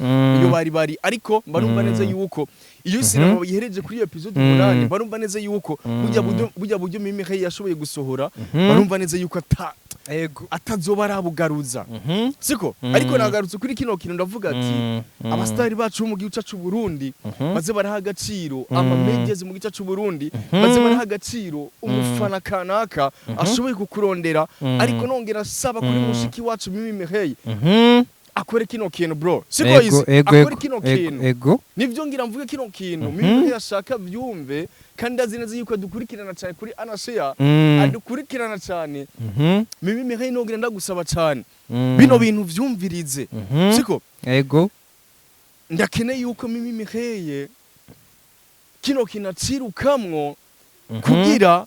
B: iyo bari, ariko mba numva neza yuko iyo sinema yihereje kuri iyo episode 8, mba numva neza yuko burya buryo Mimi yashoboye gusohora, mba numva neza yuko ata
C: Ego.
B: atazoba arabugaruza, siko? Ariko nagarutse kuri kino kintu, ndavuga ati abastari bacu bo mu gihugu cyacu Burundi baze baraha agaciro ama medias mu gihugu cyacu Burundi, baze baraha agaciro umufana kanaka ashoboye kukurondera. Ariko nongera saba kuri mushiki wacu Mimi Mireille akore kino kintu, bro, siko?
C: Ego,
B: Izi
C: ego,
B: akore
C: ego,
B: kino
C: ego,
B: kintu.
C: Ego.
B: Nivyo ngira mvuge kino kintu. Mimi Mireille ashaka byumve, kandi azi neza yuko adukurikirana cyane kuri Anashare, adukurikirana cyane. Mimi Mireille, nongera ndagusaba cyane, bino bintu vyumvirize, siko?
C: Ego.
B: Ndakeneye yuko Mimi Mireille kino kintu acirukamwo kugira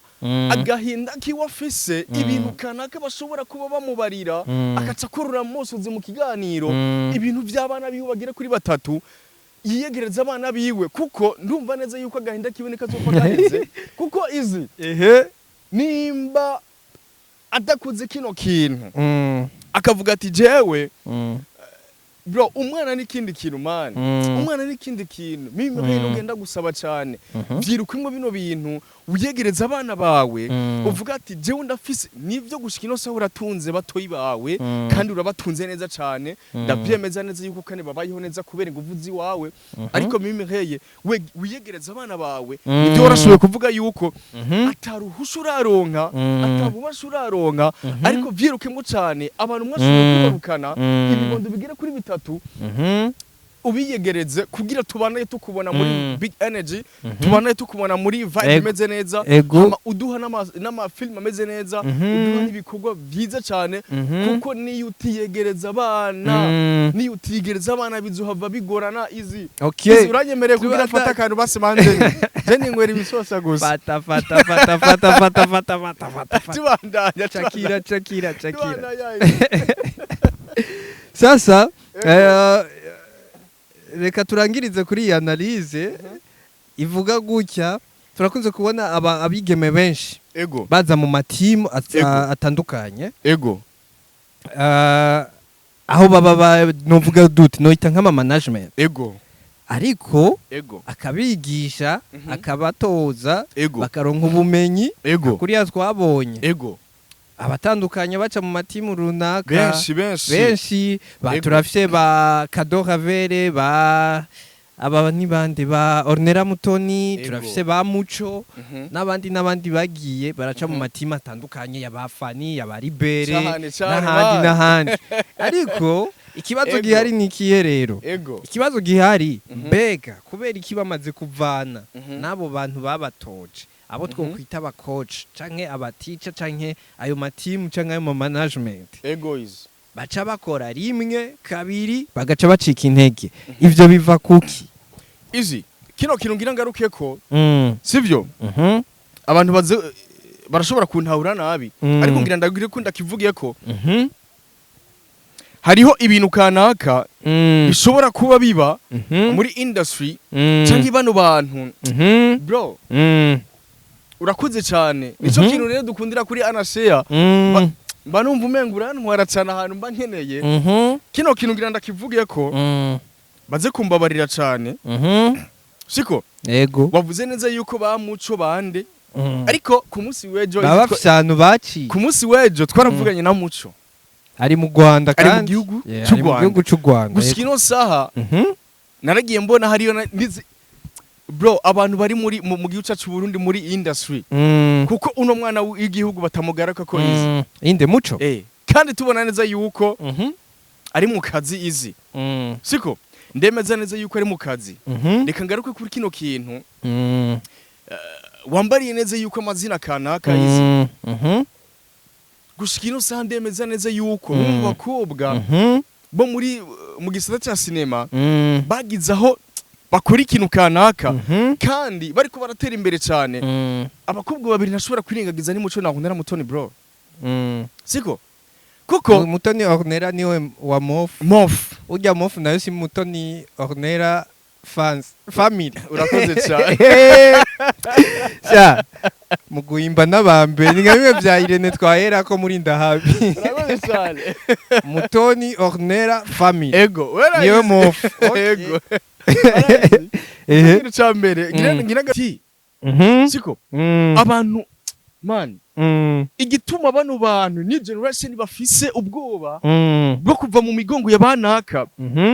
B: agahinda kiwe afise, ibintu kanaka bashobora kuba bamubarira, akaca akorora musozi mu kiganiro, ibintu by'abana biwe bagera kuri batatu, yiyegereza abana biwe, kuko ndumva neza yuko agahinda kiwe nikazopfa gaheze, kuko izi nimba adakoze kino kintu, akavuga ati jewe Bro, umwana n'ikindi kintu, man. Umwana n'ikindi kintu. Mimi rero ugenda gusaba cyane, vyirukimwe bino bintu, uyegereza abana bawe, uvuga ati jewe ndafise nivyo. Gushika ino saha uratunze batoyi bawe, kandi urabatunze neza cyane. Ndavyemeza neza yuko kandi babayeho neza kubera inguvu ziwawe. Ariko mimi heye we wiyegereza abana bawe. Ibyo warashoboye kuvuga yuko ataruhusha uraronka, atabubasha uraronka, ariko vyirukemwo cyane abantu mwashoboye kwibarukana ibibondo bigera kuri bitatu, ubiyegereze kugira tubanaye tukubona muri big energy, tubanaye tukubona muri vibe imeze neza. Hama uduha n'amafilm ameze neza, uduha n'ibikorwa byiza cyane, kuko niyo utiyegereza abana, niyo utiyegereza abana bizohava bigorana izi. Izi uranyemereye kugira mfate akantu basi manje je ninywera ibisosa gusa.
C: Fata, fata, fata, fata, fata, fata, fata, fata, fata.
B: Tubandanya.
C: Chakira, chakira, chakira.
B: Tubandanya.
C: Sasa reka turangirize kuri iyi analyse ivuga gutya: turakunze kubona abigeme benshi baza mu matimu atandukanye, aho baba novuga dute, noita nk'ama management, ariko akabigisha, akabatoza, bakaronka ubumenyi kuriya twabonye abatandukanye baca mu matimu runaka.
B: Benshi, benshi.
C: Benshi ba turafise ba Kado Ravere, ba aba ni bande, ba Ornella Mutoni, turafise ba Muco n'abandi n'abandi bagiye baraca mu matimu atandukanye, yaba Fani, yaba Libere,
B: Cane, cane,
C: n'ahandi
B: bana.
C: n'ahandi. Ariko ikibazo gihari ni ikihe rero? Ikibazo gihari, mbega kubera iki bamaze kuvana n'abo bantu babatoje, abo twokwita abacoach canke abatica canke ayo matimu canke ayo ma management,
B: Ego izi.
C: baca bakora rimwe, kabiri, bagaca bacika intege? Ivyo biva kuki?
B: Izi kino kintu ngira ngaruke ko sivyo, abantu baze barashobora kuntahura nabi, ariko ngira ndagire ko ndakivugiye ko hariho ibintu kanaka bishobora kuba biba muri industry canke bano bantu. Bro, urakuze cyane, nico kintu rero dukundira kuri Anashare. Mba numva umenga urantwara cyane ahantu mba nkeneye. Kino kintu ngira ndakivugiye ko baze kumbabarira cyane, siko?
C: Ego.
B: Wavuze neza yuko ba Muco bande, ariko ku munsi w'ejo
C: Baba bafise ahantu baciye.
B: Ku munsi w'ejo twaravuganye na Muco.
C: Ari mu Rwanda.
B: Ari mu
C: Kandi
B: gihugu
C: Yeah,
B: cy'u
C: ari mu
B: Rwanda.
C: gihugu cy'u Rwanda.
B: Gushika ino saha naragiye mbona hariyo bro, abantu bari muri mu gihugu cyacu Burundi muri industry, kuko uno mwana w'igihugu batamugaruka ko izi.
C: Inde, Muco?
B: Kandi tubona neza yuko ari mu kazi izi, siko? Ndemeza neza yuko ari mu kazi. Reka ngaruke kuri kino kintu. Wambariye neza yuko amazina kanaka izi. Gushika ino saha ndemeza neza yuko mu bakobwa bo muri mu gisata cya sinema bagize aho bakora ikintu kanaka, kandi bariko baratera imbere cyane, abakobwa babiri ntashobora kwirengagiza ni Muco na Ornella Mutoni, bro. Siko? Kuko
C: Mutoni Ornella niwe wa Mof.
B: Mof.
C: Urya Mof nayo si Mutoni Ornella fans family.
B: Urakoze cyane.
C: Sha mu guhimba n'abambe ni nka bimwe bya Irene twahera ko muri ndahabi.
B: Urakoze cyane.
C: Mutoni Ornella family.
B: Ego.
C: Niwe Mof.
B: Ego.
C: Ehe.
B: Ikintu ca mbere ngira gati, siko? Abantu, man, igituma bano bantu ni generation bafise ubwoba bwo kuva mu migongo ya banaka,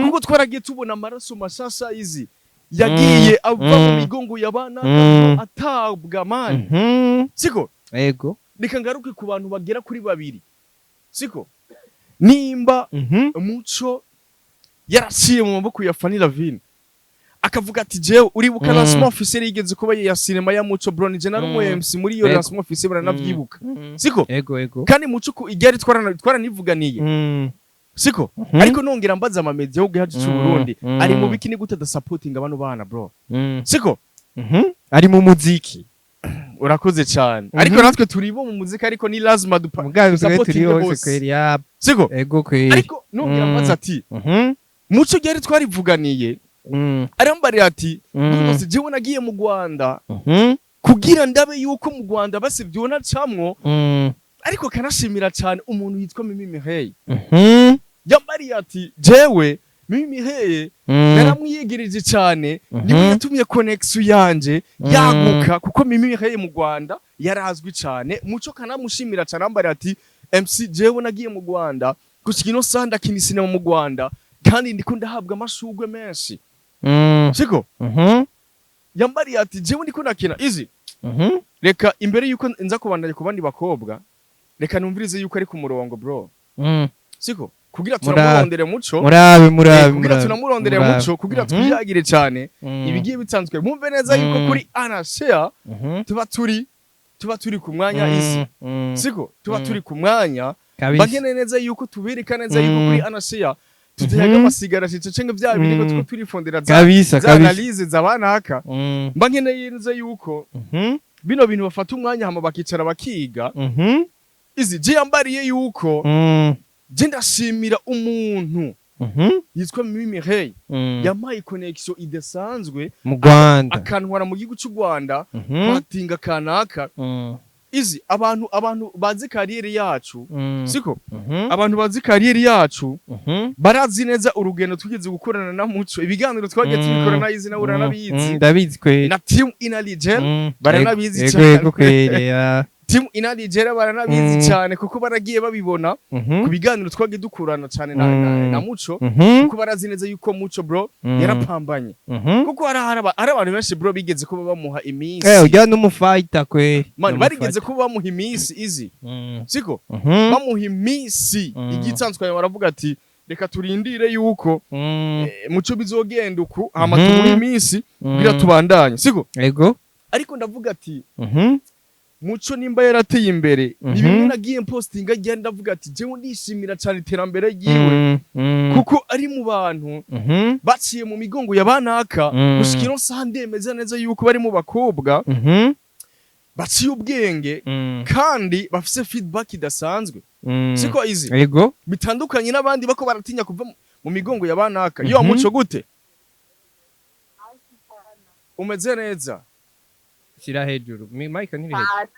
B: kuko twaragiye tubona amaraso mashasha izi yagiye ava mu migongo ya banaka, atabwa, man, siko?
C: Ego.
B: Reka ngaruke ku bantu bagera kuri babiri, siko? Nimba Muco yaraciye mu maboko ya Fanny Lavine, akavuga ati jewe uribuka lancement officiel yigeze kuba ya cinema ya Muco, bro, ni je nari umu MC muri iyo lancement officiel, baranavyibuka, siko?
C: Ego, ego.
B: Kandi Muco ku igari twaranivuganiye, siko? Ariko nongera mbaza ama media yo gihacu cy'u Burundi, ari mu biki? Ni gute da supporting bano bana, bro? Siko?
C: Ari mu muziki.
B: Urakoze cyane. Ariko natwe turi bo mu muziki, ariko ni lazima dupa
C: Mugabe twe turi
B: supporting
C: hose
B: bose.
C: Kweri ya.
B: Siko?
C: Ego kweri.
B: Ariko nongera mbaza ati Muco ryari twarivuganiye, arambarira ati rwose jewe nagiye mu Rwanda kugira ndabe yuko mu Rwanda basivye nacamwo, ariko kanashimira cyane umuntu yitwa Mimi Mihey. Yambariye ati jewe Mimi Mireille naramwiyegereje cyane, niwe yatumye connection yanje yaguka, kuko Mimi Mireille mu Rwanda yarazwi cyane. Muco kanamushimira cyane, ambara ati: "MC, jewe nagiye mu Rwanda, gushika ino saha ndakina sinema mu Rwanda kandi ndiko ndahabwa amashurwe menshi." Siko?
C: Mhm.
B: Yambariye ati: "Jewe ndiko ndakina izi." Reka imbere yuko nza kubandanya ku bandi bakobwa, reka numvirize yuko ari ku murongo, bro. Siko? Kugira tunamurondere Muco.
C: Murabe, murabe.
B: Kugira
C: Murabe.
B: tunamurondere
C: Murabe.
B: Muco, kugira twiyagire cyane ibigiye bitanzwe. Mwumve neza yuko kuri Anashare tuba turi ku mwanya isi. Siko? Tuba turi ku mwanya. Bakeneye neza yuko tubereka neza yuko kuri Anashare tudahaga amasigara cice cenga bya bindi ngo tuko turifondera za za analyse za banaka. Mba nkeneye neza yuko bino bintu bafata umwanya hama bakicara bakiga. Izi je yambariye yuko je ndashimira umuntu yitwa Mimi Mireille, yampaye connection idasanzwe
C: mu Rwanda,
B: akantwara mu gihugu cy'u Rwanda kwatinga kanaka. Izi abantu bazi carrière yacu, siko? Abantu bazi carrière yacu barazi neza urugendo tugeze gukorana na Muco, ibiganiro twagiye tubikorana. Izi nawe uranabizi.
C: Ndabizi kweli.
B: Na team Inaligel baranabizi
C: Yego.
B: cyane.
C: Yego kweli, ya.
B: Team Inaligel baranabizi cyane, kuko baragiye babibona ku biganiro twagiye dukurana cyane na Muco, kuko barazi neza yuko Muco, bro, yarapambanye, kuko hari abantu benshi, bro, bigeze kuba bamuha iminsi.
C: Ujya n'umufayita kweli.
B: Man, barigeze kuba bamuha iminsi izi, siko? Bamuha iminsi igiye itandukanye, baravuga ati: "Reka turindire yuko Muco bizogenda uku, hama tumuhe iminsi kugira tubandanye," siko?
C: Ego.
B: Ariko ndavuga ati Muco nimba yarateye imbere, ni bimwe nagiye postinga agiye, ndavuga ati jewe ndishimira cyane iterambere ryiwe, kuko ari mu bantu baciye mu migongo ya banaka. Gushika ino saha ndemeza neza yuko bari mu bakobwa baciye ubwenge kandi bafise feedback idasanzwe, siko izi?
C: Ego.
B: Bitandukanye n'abandi bako baratinya kuva mu migongo ya banaka. Yo, Muco, gute? Umeze neza?
C: Shyira hejuru. Mic ntiri hejuru.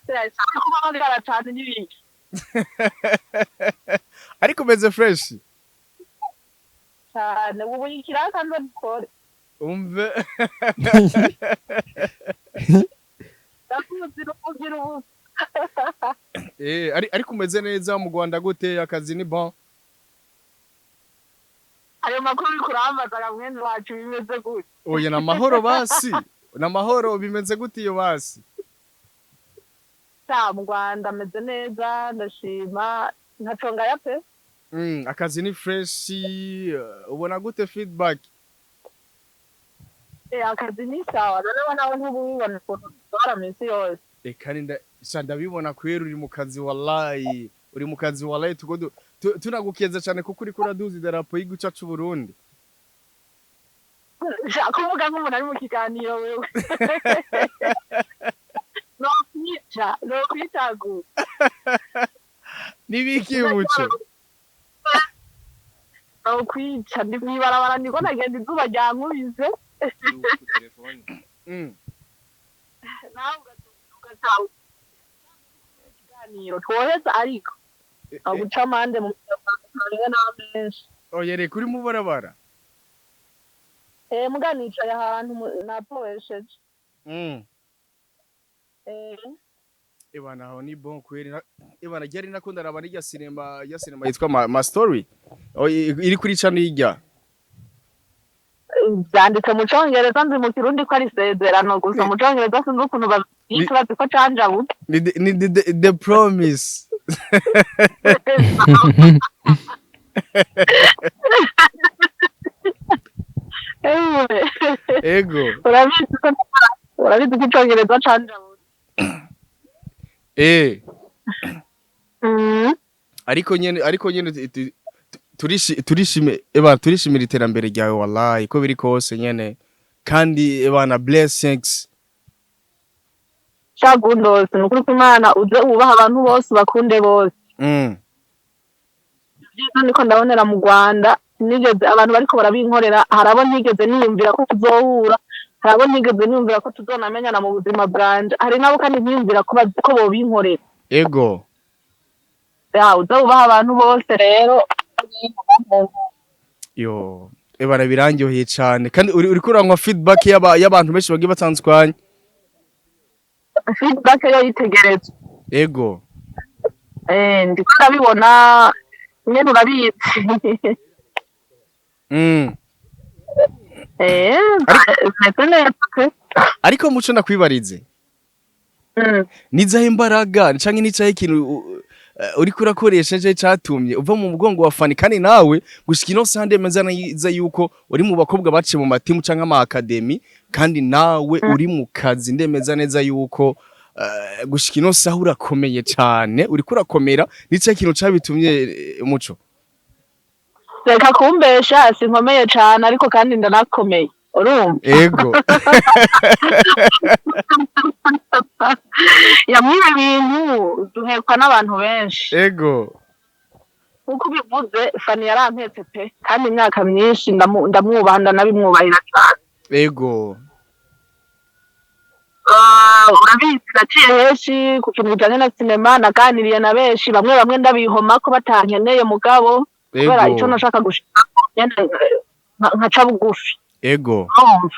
A: Kubahamagara cyane n'ibindi.
B: Ariko umeze fresh?
A: Cyane, ubu ikiraka nzo dukore.
B: Umve.
A: Ndakuzi n'ubugira ubu.
B: Ariko umeze neza? Mu Rwanda gute? Akazi ni bon?
A: Ayo makuru uri kurambaza, mwene wacu, bimeze gute?
B: Oya, na mahoro basi, na mahoro. Bimeze gute iyo basi?
A: Sha, mu Rwanda ameze neza, ndashima, ntaco ngaya pe.
B: Akazi ni fresh? Ubona gute feedback?
A: Akazi ni sawa. Noneho nawe ntububibona ukuntu dutwara minsi yose?
B: Reka ninda sha, ndabibona kwera uri mu kazi, wallahi uri mu kazi, wallahi tugo tunagukeza cyane kuko uriko uraduza idarapo y'igihugu cyacu c'u Burundi.
A: Sha, kuvuga nk'umuntu ari mu kiganiro wewe, nokwica nokwitagura.
B: Nibiki, Muco?
A: Nokwica, ndi mw'ibarabara, ndiko ndagenda, izuba ryankubise. Nawe ugatanga ikiganiro twoheza, ariko aguca amande mu rimwe menshi.
B: Oya, reka, uri mu barabara?
A: Muga nicaye ahantu napowesheje.
B: Ebana, aho ni bon kweri. Ebana, ryari nakunda raba n'irya sinema, ya sinema yitwa Ma Story. Oh, iri kuri channel irya.
A: Byanditse mu Congereza, nzi mu Kirundi ko ari Isezerano gusa. Mu Congereza sinzi ukuntu babyita, bazi ko canjabuke.
B: Ni the Promise.
A: Ewe.
B: Ego.
A: Urabizi ko Icongereza canjabuke.
B: Ariko nyene turishime, ebana, turishimira iterambere ryawe, wallahi ko biri kose nyene, kandi ebana, blessings.
A: Shagundose, ni ukuri kw'Imana, uze wubaha abantu bose, bakunde bose. Ibyiza niko ndabonera mu Rwanda, sinigeze, abantu bariko barabinkorera, hari abo ntigeze niyumvira ko tuzohura, hari abo ntigeze niyumvira ko tuzonamenyana mu buzima bwanje, hari nabo kandi ntiyumvira ko bobinkorera.
B: Ego.
A: Ya, uze wubaha abantu bose rero.
B: Yo. Ebara, birangyoheye cane, kandi uriko uranywa feedback y'abantu benshi bagiye batandukanye.
A: Feedback yo yitegereza.
B: Ego.
A: Ndiko ndabibona nyene, urabizi. Meze neza pe.
B: Ariko Muco, ndakwibarize. Nizahe imbaraga canke nicaye ikintu uriko urakoresha je catumye uva mu mugongo wa Fani, kandi nawe gushika ino saha ndemeza neza yuko uri mu bakobwa baciye mu matimu canke ama academy, kandi nawe uri mu kazi, ndemeza neza yuko gushika ino saha urakomeye cane, uriko urakomera. Nicaye ikintu cabitumye, Muco?
A: Reka kumbesha, sinkomeye cane, ariko kandi ndanakomeye, urumva.
B: Ego.
A: Yamwibe ibintu duhekwa n'abantu benshi.
B: Ego.
A: Nkuko ubivuze, Fani yarampetse pe, kandi imyaka myinshi ndamwubaha, ndanabimwubahira cane.
B: Ego.
A: Ah, urabizi, naciye henshi ku kintu kijanye na sinema, naganiriye na benshi, bamwe bamwe ndabihoma ko batankeneye, mugabo kubera ico nashaka gushika nyene, nkaca bugufi.
B: Ego.
A: Urumva,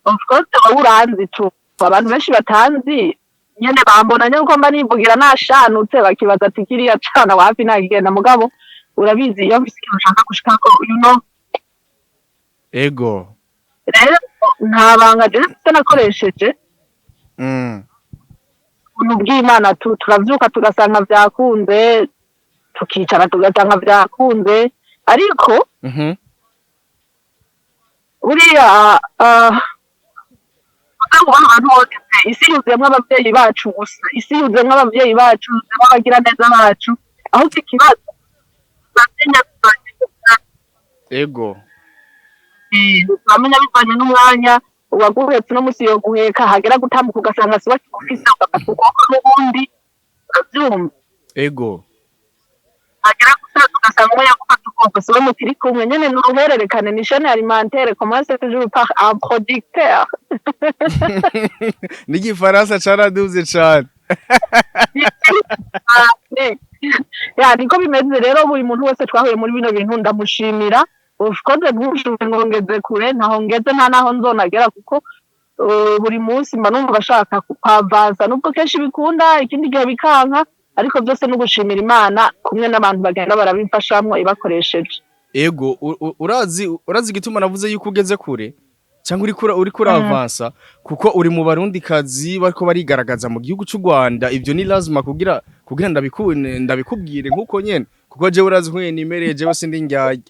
A: of course wowe uranzi tu, abantu benshi batanzi nyene bambona nyene uko mba nivugira nashanutse, bakibaza ati kiriya cana wapi nagigenda, mugabo urabizi, iyo mfise ikintu nshaka gushikako.
B: Ego.
A: Rero nta banga jewe mfise nakoresheje. Ubuntu bw'Imana tu, turavyuka tugasanga vyakunze, tukicara tugasanga vyakunze, ariko buriya uba abantu bose pe, isi yuzuyemwo abavyeyi bacu gusa, isi yuzuyemwo abavyeyi bacu, yuzuyemwo abagiraneza bacu, ahubwo ikibazo bamenya bivanye n'umwanya.
B: Ego.
A: Bamenya bivanye n'umwanya. Uwaguhetse uno musi yoguheka, hagera gutambuka ugasanga siwe akigufise, ugafata ukuboko n'ubundi, uravyumva.
B: Ego.
A: Hagera gusaza ugasanga umwe yagufata ukuboko siwe mukiri kumwe nyene, ni uruhererekane, ni chaîne alimentaire, commence toujours par un producteur.
B: N'igifaransa caraduze cane.
A: Ya, niko bimeze rero. Buri muntu wese twahuye muri bino bintu ndamushimira. Of course ntushuke ngo ngeze kure, ntaho ngeze, nta naho nzonagera, kuko buri munsi mba numva ashaka kwavansa, nubwo kenshi bikunda, ikindi gihe bikanka, ariko byose no gushimira Imana kumwe n'abantu bagenda barabimfashamwo ibakoresheje.
B: Ego, urazi igituma navuze yuko ugeze kure cyangwa uriko uravansa? Kuko uri mu barundi kazi bariko barigaragaza mu gihugu c'u Rwanda. Ivyo ni lazima kugira ndabikubwire nkuko nyene, kuko jewe urazi nkuye nimereye, jewe sindi ndyarya.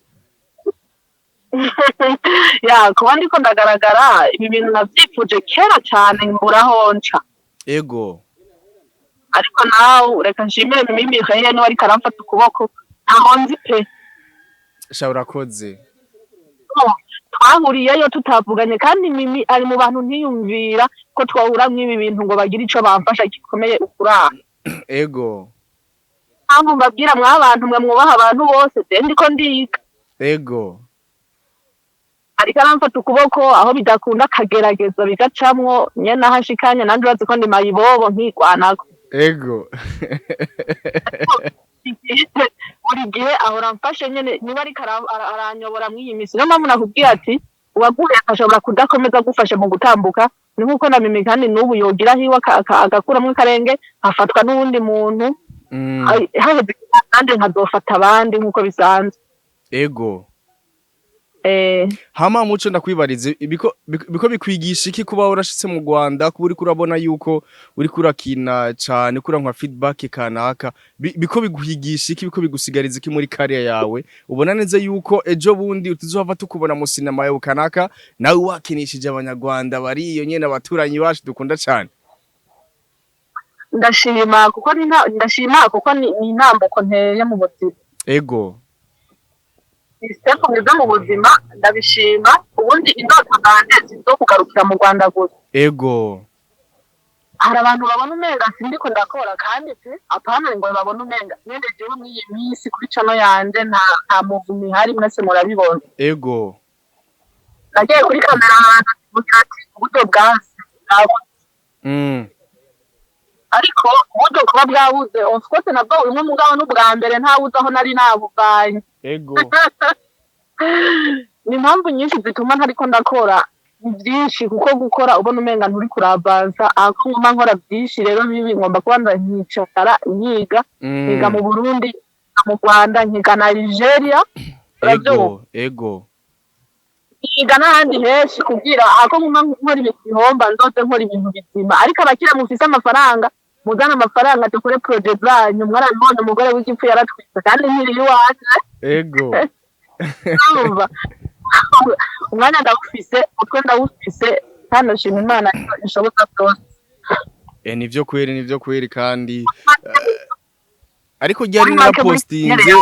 A: Ya, kuba ndiko ndagaragara, ibi bintu navyifuje kera cane, mbura nca.
B: Ego.
A: Ariko nawe reka nshimire Mimi Mireille, niwe ariko aramfata ukuboko, ntaho nzi pe.
B: Sha, urakoze.
A: Twahuriyeyo tutavuganye, kandi Mimi ari mu bantu ntiyumvira ko twahura mw'ibi bintu ngo bagire ico bamfasha gikomeye ukuraha.
B: Ego.
A: Mpamvu mbabwira, mwa bantu mwe mwubaha abantu bose, je ndiko ndiga.
B: Ego.
A: Ariko aramfata ukuboko, aho bidakunda akagerageza bigacamwo nyene, aho ashikanye nanje urazi ko ndi mayibobo nkigwanako.
B: Ego.
A: Buri gihe ahora amfashe nyene, niba ariko aranyobora mw'iyi misi. Niyo mpamvu nakubwiye ati uwaguheka ashobora kudakomeza agufashe mu gutambuka, ni nkuko na Mimi kandi n'ubu yogira hiwe agakuramwo akarenge, afatwa n'uwundi muntu. Haheze igihe nanjye nkazofata abandi nk'uko bisanzwe.
B: Ego. Hama Muco, ndakwibarize, biko bikwigisha iki kuba warashitse mu Rwanda, kuba uriko urabona yuko uriko urakina cane, urankwa feedback kanaka, biko biguhigisha iki, biko bigusigariza iki muri career yawe? Ubona neza yuko ejo bundi utuzohava tukubona mu sinema yawe kanaka, nawe wakinishije abanyarwanda bari iyo nyene, abaturanyi bacu dukunda cane?
A: Ndashima kuko ndashima kuko ni intambuko nteye mu buzima.
B: Ego.
A: Ni step nziza mu buzima, ndabishima. Ubundi indoto zanje si izo kugarukira mu Rwanda gusa.
B: Ego.
A: Hari abantu babona umenga sindiko ndakora, kandi pe, apana ngo babone umenga nyene jewe mw'iyi minsi kuri channel yanje nta muvumi ihari, mwese murabibona.
B: Ego.
A: Nagiye kuri kamera ahantu mvuga ati uburyo bwanse bwabuze. Ariko uburyo kuba bwabuze, of course nabwo bumwe, mugabo n'ubwa mbere ntawuzi aho nari nabuvanye.
B: Ego.
A: Ni impamvu nyinshi zituma ntariko ndakora. Ni byinshi, kuko gukora ubona umenga nturi kuravansa. Aho nguma nkora byinshi rero bibi, ngomba kubanza nkicara nkiga, nkiga mu Burundi, nkiga mu Rwanda, nkiga na Nigeria, urabyumva?
B: Ego.
A: Nkiga n'ahandi henshi, kugira ako nguma nkora ibintu bihomba, nzoze nkora ibintu bizima. Ariko abakira mufise amafaranga, muzane amafaranga dukore projet zanyu. Mwarabibonye, umugore w'igipfu yaratwitse kandi nkiri iwanje. Urumva, umwanya ndawufise, umutwe ndawufise, kandi ndashima Imana ishoboka byose.
B: Nivyo kweri, nivyo kweri. Kandi ariko ryari
A: Muri make muri
B: narapostinze,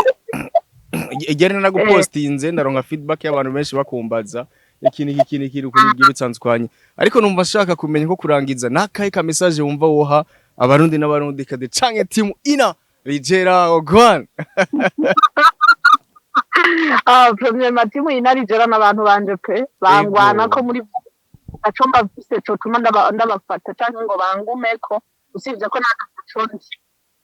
B: ryari naragupostinze, ndaronka feedback y'abantu benshi bakumbaza iki niki, iki niki, ukuntu bigiye bitandukanye. Ariko numva nshaka kumenya ko kurangiza, nakahe ka message wumva woha Abarundi n'Abarundi kade canke team Ina Ligera Ogwan?
A: Ah, premièrement, team Inarijera n'abantu banje pe, bangwana ko muri aco mbafise cotuma ndabafata canke ngo bangumeko, usibye ko nataco nzi.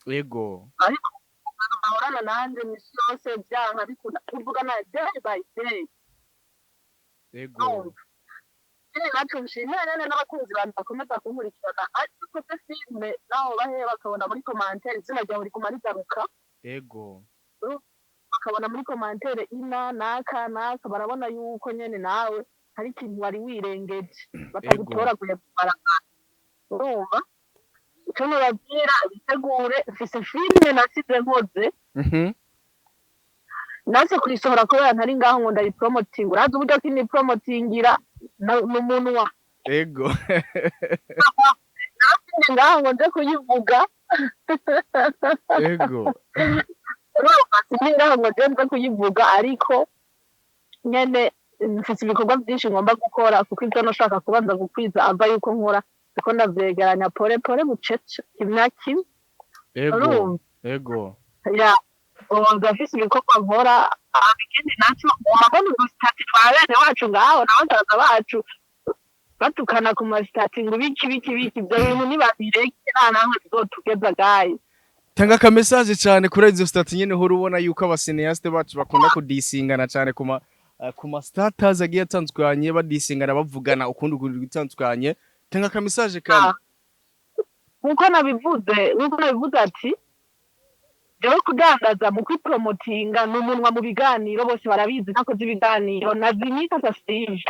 A: Ariko abantu bahorana nanje misi yose, vyanka bikunda, tuvugana day by day. Urumva? Ikindi naco nshimira nyene n'abakunzi banje bakomeza kunkurikirana, ariko se filime naho bahe bakabona muri commentaire izina ryawe riguma rigaruka. Bakabona muri commentaire ina naka naka, barabona yuko nyene nawe hari ikintu wari wirengeje, batagutoraguye mu barabara. Urumva, ico nobabwira, bitegure, mfise filime nasize nkoze. Nanse kuyisohora kubera ntari ngaho ngo ndayipromotinga. Urazi uburyo ki nipromotingira mu munwa. Nasize ngaho ngo nje kuyivuga. Urumva, sindi ngaho ngo nje nze kuyivuga, ariko nyene mfise ibikorwa byinshi ngomba gukora, kuko ivyo nashaka kubanza gukwiza ava yuko nkora, kuko ndavyegeranya pole pole, bucece, kimya kimwe. Urumva?
B: Ego.
A: Ya, ubu ndafise ibikorwa nkora. Hama ikindi naco, mbona udustatuts twa bene wacu ngaho na basaza bacu batukana ku mastatuts ngo biki biki biki, ivyo bintu nibabireke, nta namwe bizotugeza gayi.
B: Tanga aka message cyane kuri izo status nyene. Hora ubona yuko abacinéastes bacu bakunda kudisingana cyane ku ma status agiye atandukanye, badisingana, bavugana ukundi kuntu gutandukanye. Tanga aka message kandi.
A: Nkuko nabivuze ati jewe kudandaza mu kwipromotinga ni umunwa mu biganiro, bose barabizi, ntakoze ibiganiro nazinyita sasije.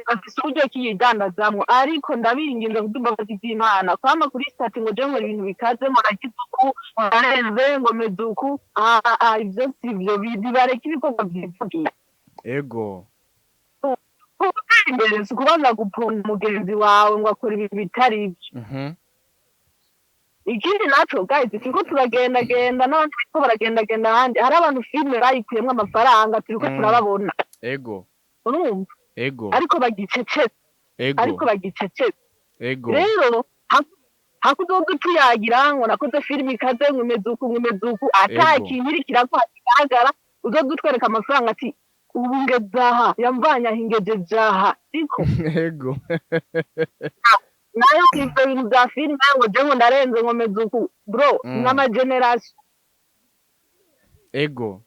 A: Bafise uburyo ki yidandazamwo, ariko ndabinginze kudumbabazi z'Imana kwama kuri statut ngo je nkora ibintu bikaze, ngo nagize uku, ngo narenze, ngo meze uku. Ah, ivyo sivyo, bibareke ibikorwa vyivugira. Gutera imbere si ukubanza guponda mugenzi wawe ngo akora ibintu bitari ivyo. Ikindi naco guys, turiko turagendagenda n'abandi bariko baragendagenda ahandi, hari abantu filime bayikuyemwo amafaranga, turiko turababona. Urumva?
B: Ego.
A: Ariko bagicecetse. Ariko bagicecetse. Rero hakuzoza tuyagira ngo nakoze filime ikaze, ngo imeze uku, ngo imeze uku, ata kintu iriko irakora kigaragara. Uzoza utwereka amafaranga ati ubu ngeze aha, yamvanye aha ingejeje aha, siko?
B: Ego.
A: Nayo ivyo bintu vya filime ngo je ngo ndarenze, ngo meze uku, bro, n'amagénérations.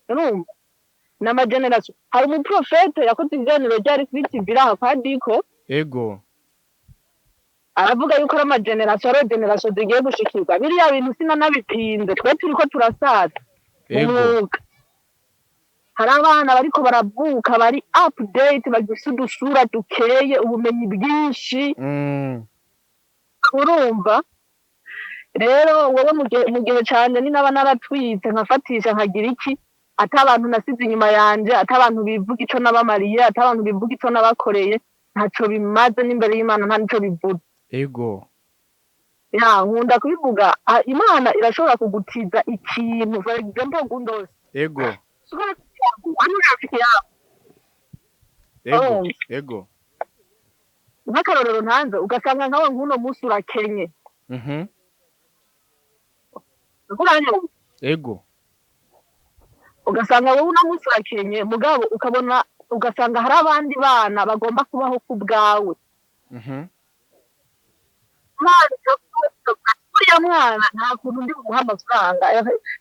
A: Urumva, n'amagénérations. Hari umuprofete yakoze ibiganiro ryari kuri TV aha kwa Diko. Aravuga yuko ari amagénérations, ari génération zigiye gushikirwa biriya bintu. Sinanabipinze, twe turiko turasaza mu mwuga. Hari abana bariko baravuka bari update, bagifise udusura dukeye, ubumenyi bwinshi. Urumva rero, wowe mu gihe canje ni naba naratwitse, nkafatisha, nkagira iki, ata abantu nasize inyuma yanje, ata abantu bivuga ico nabamariye, ata abantu bivuga ico nabakoreye, ntaco bimaze n'imbere y'Imana nta nico bivuze. Ya, nkunda kubivuga, Imana irashobora kugutiza ikintu, for example Gundos. Wari rafiki yawe.
B: Ego.
A: Oh.
B: Ego.
A: Nk'akarorero ntanze, ugasanga nkawe nk'uno munsi urakenye. Uranyumva?
B: Ego.
A: Ugasanga wowe uno munsi urakenye, mugabo ukabona, ugasanga hari abandi bana bagomba kubaho ku bwawe. Imana uriya mwana nta kuntu ndi bumuhe amafaranga,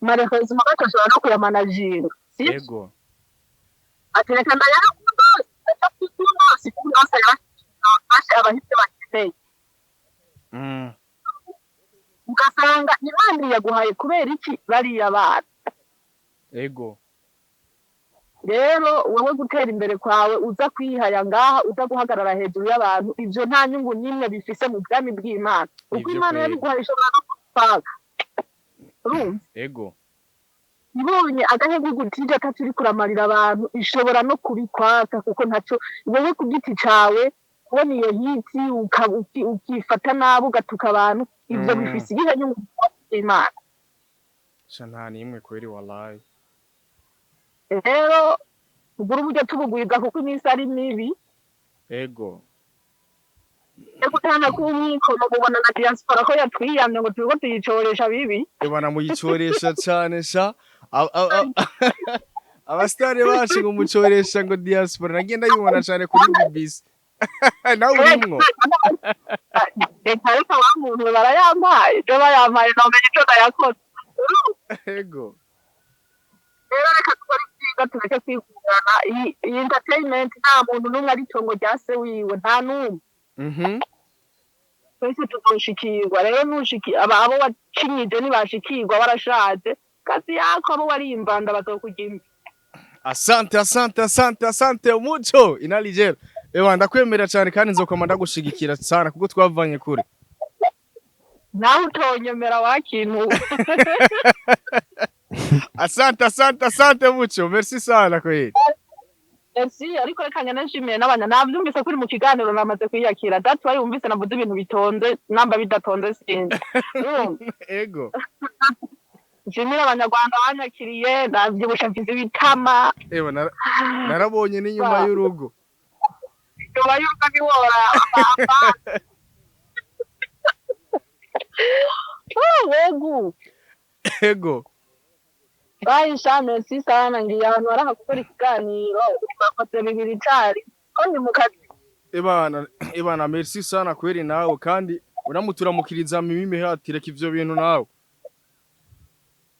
A: marehezima gatoshobora no kuyamanaginga, siko?
B: Ego.
A: Ati reka ndayaha kunosi kunosi yabashe abahitse bakeneye. Ugasanga Imana yaguhaye kubera iki bariya bana.
B: Ego.
A: Rero wowe gutera imbere kwawe uza kwihaya ngaha, uza guhagarara hejuru y'abantu, ivyo nta nyungu n'imwe bifise mu bwami bw'Imana. Uko
B: Ivyo
A: Imana
B: kweri.
A: yabiguhaye ishobora no kugupfaga. Urumva?
B: Ego.
A: Ibonye agahegu gutije katuri kuramarira abantu, ishobora no kubikwaka, kuko ntaco wowe ku giti cawe kubona iyo hiti ukifata nabi ugatuka abantu, ivyo bifise igihe nyungu bw'Imana.
B: Sha nta nimwe kweri wallahi.
A: Rero tugura uburyo tubugwiza kuko iminsi ari mibi.
B: Ego.
A: Gutana k'umwikono mubona na diaspora ko yatwiyamye ngo turiko tuyicoresha bibi.
B: Ebana muyicoresha cane sha. Abastare bacu ngo mucoresha ngo diaspora, nagiye ndayibona cane kuri BBC. Nawe urimwo.
A: Reka reka, wa muntu barayampaye, ico bayampaye nomenya ico nayakoze.
B: Ego.
A: Rero reka dukore ivyiza, tureke kwikundana. Iyi entertainment nta muntu n'umwe ari itongo rya se wiwe, nta n'umwe. Twese tuzoshikirwa. Rero nushiki abo wacinyije ntibashikirwa, warashaje kazi yako, abo warimbanda bazokurya imvi.
B: Asante, asante, asante, asante Muco inaligera. Ewa, ndakwemera cyane kandi nzokoma ndagushigikira sana kuko twavanye kure.
A: Nawe utonyemera wakintu.
B: Asante, asante, asante Muco. Merci sana kweli.
A: Merci, ariko reka ngene nshimiye n'abanya navyumvise kuri mu kiganiro namaze kwiyakira. That's why wumvise navuze ibintu bitonze, namba bidatonze sinzi. Urumva?
B: Ego.
A: Nshimire abanyarwanda banyakiriye, navyibusha mfise ibitama.
B: Ewa, narabonye n'inyuma y'urugo.
A: Yoba yuko ntiworaba. Oh, wegu.
B: Ego.
A: Bye sha, merci sana, ngiye ahantu baraha gukora ikiganiro bakoze bibiri icari ko ni mu kazi.
B: Ebana, ebana, merci sana kweli nawe, kandi unamuturamukiriza mimi hati reka ivyo bintu nawe.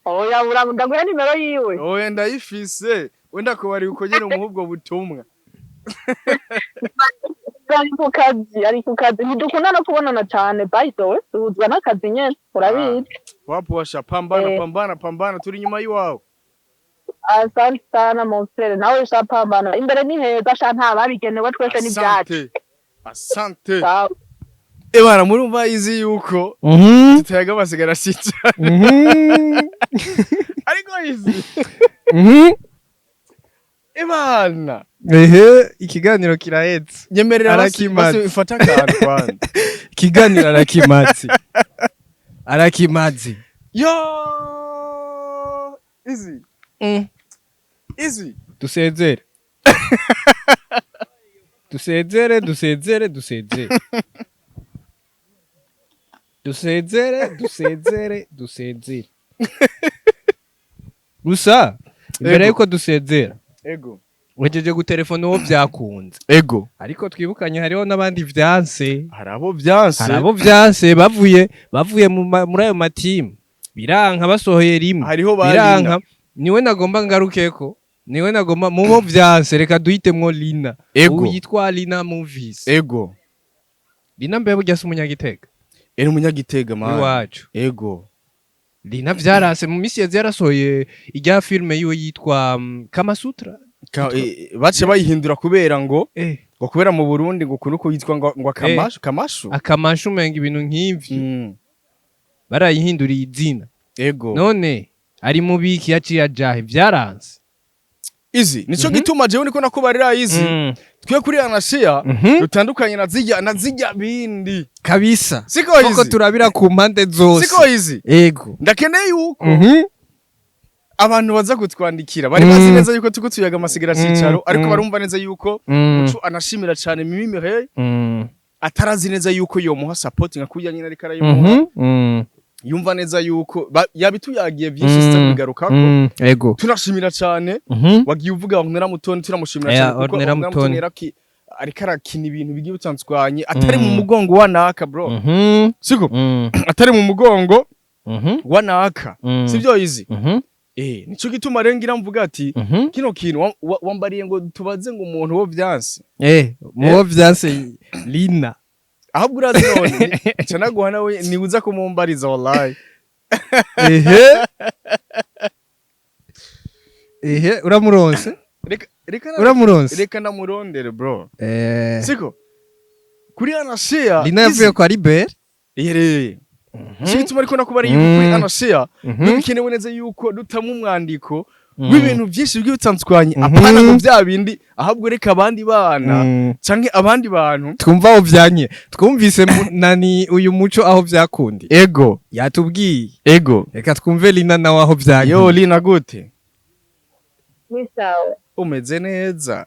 A: Oya, ndaguha nimero yiwe.
B: Oya, ndayifise. Wenda ko bari uko nyene umuha ubwo butumwa.
A: Ari ku kazi, ari ku kazi, ntidukunda no kubonana cyane. By the way, duhuzwa n'akazi nyene, urabizi.
B: Wapo washa, pambana. Pambana, pambana, turi inyuma y'iwawe.
A: Asante sana mon frère, nawe sha pambana, imbere ni heza sha, nta babigenewe, twese ni ibyacu.
B: Asante. Asante.
A: Sawa.
B: Ebana, murumva izi yuko tutayaga basigara shitsa. Ariko izi. Ebana.
C: Ehe, ikiganiro kirahetse.
B: Nyemerera basi.
C: Arakimaze.
B: Basi ifata akantu kwanza.
C: Ikiganiro arakimaze, arakimaze.
B: Yo! Izi. Izi.
C: Dusezere, dusezere, dusezere, dusezere, dusezere, dusezere, dusezere. Gusa imbere
B: Ego.
C: yuko dusezera,
B: Ego.
C: uhejeje gutelefona uwo byakunze,
B: Ego.
C: ariko twibukanye hariho n'abandi vyanse.
B: Hari abo vyanse.
C: Hari abo vyanse bavuye muri ayo matimu, biranka, basohoye rimwe.
B: Hariho ba
C: Biranka. Niwe nagomba ngarukeko, niwe nagomba mubo vyanse, reka duhitemwo Lina.
B: Ego.
C: Ubu yitwa Lina Movies.
B: Ego.
C: Lina mbe burya si umunyagitega?
B: Eri umunyagitega man.
C: Iwacu.
B: Ego.
C: Lina vyaranse mu misi yazi, yarasohoye irya filme yiwe yitwa Kamasutra.
B: Bace bayihindura kubera ngo ngo kubera mu Burundi ngo kunuko yitwa ngo akamashu kamashu.
C: Akamashu, umenga ibintu nk'ivyo. Barayihinduriye izina.
B: Ego.
C: None ari mu biki? Yaciye ajahe? Vyaranse.
B: Izi nico gituma jewe niko nakubarira izi twe kuri Anashia dutandukanye na zijya bindi.
C: Kabisa.
B: Siko
C: koko
B: izi.
C: Turabira ku mpande zose.
B: Siko izi.
C: Ego.
B: Ndakeneye yuko abantu baza kutwandikira bari bazi neza yuko tuko tuyaga amasigara cicaro, ariko barumva neza yuko Muco anashimira cyane Mimi Mireille, atarazi neza yuko yomuha support nka kurya nyine ariko arayimuha. Yumva neza yuko yabituyagiye byinshi, mm. Kubigarukako.
C: Ego.
B: Tunashimira cyane, wagiye uvuga Ornella Mutoni, turamushimira cyane kuko
C: Ornella
B: Ornella
C: Mutoni.
B: Mutoni ariko arakina ibintu bigiye bitandukanye atari mu mugongo wa naka, bro. Siko atari mu mugongo wa naka. Sibyo izi?
C: Mhm.
B: Nico gituma rero ngira mvuga ati kino kintu wambariye ngo tubaze ngo umuntu wo vyanse.
C: Muwo vyanse Lina.
B: Ahubwo urazi none nca naguha nawe nibuza kumumbariza wallahi.
C: Ehe. Ehe, uramuronse?
B: Reka
C: Uramuronse?
B: Reka ndamurondere bro. Siko kuri Anashare.
C: Lina yavuye kwa Libert.
B: Iherereye. Nico gituma ariko nakubariye yuko kuri Anashare bikenewe neza yuko dutamwa umwandiko w'ibintu byinshi bigiye bitandukanye, apana ngo bya bindi, ahubwo reka abandi bana canke abandi bantu
C: twumva aho vyanye, twumvise nani uyu muco aho vyakundi.
B: Ego.
C: Yatubwiye.
B: Ego.
C: Reka twumve Lina nawe aho vyanye.
B: Yo Lina gute?
D: Ni sawa.
B: Umeze neza?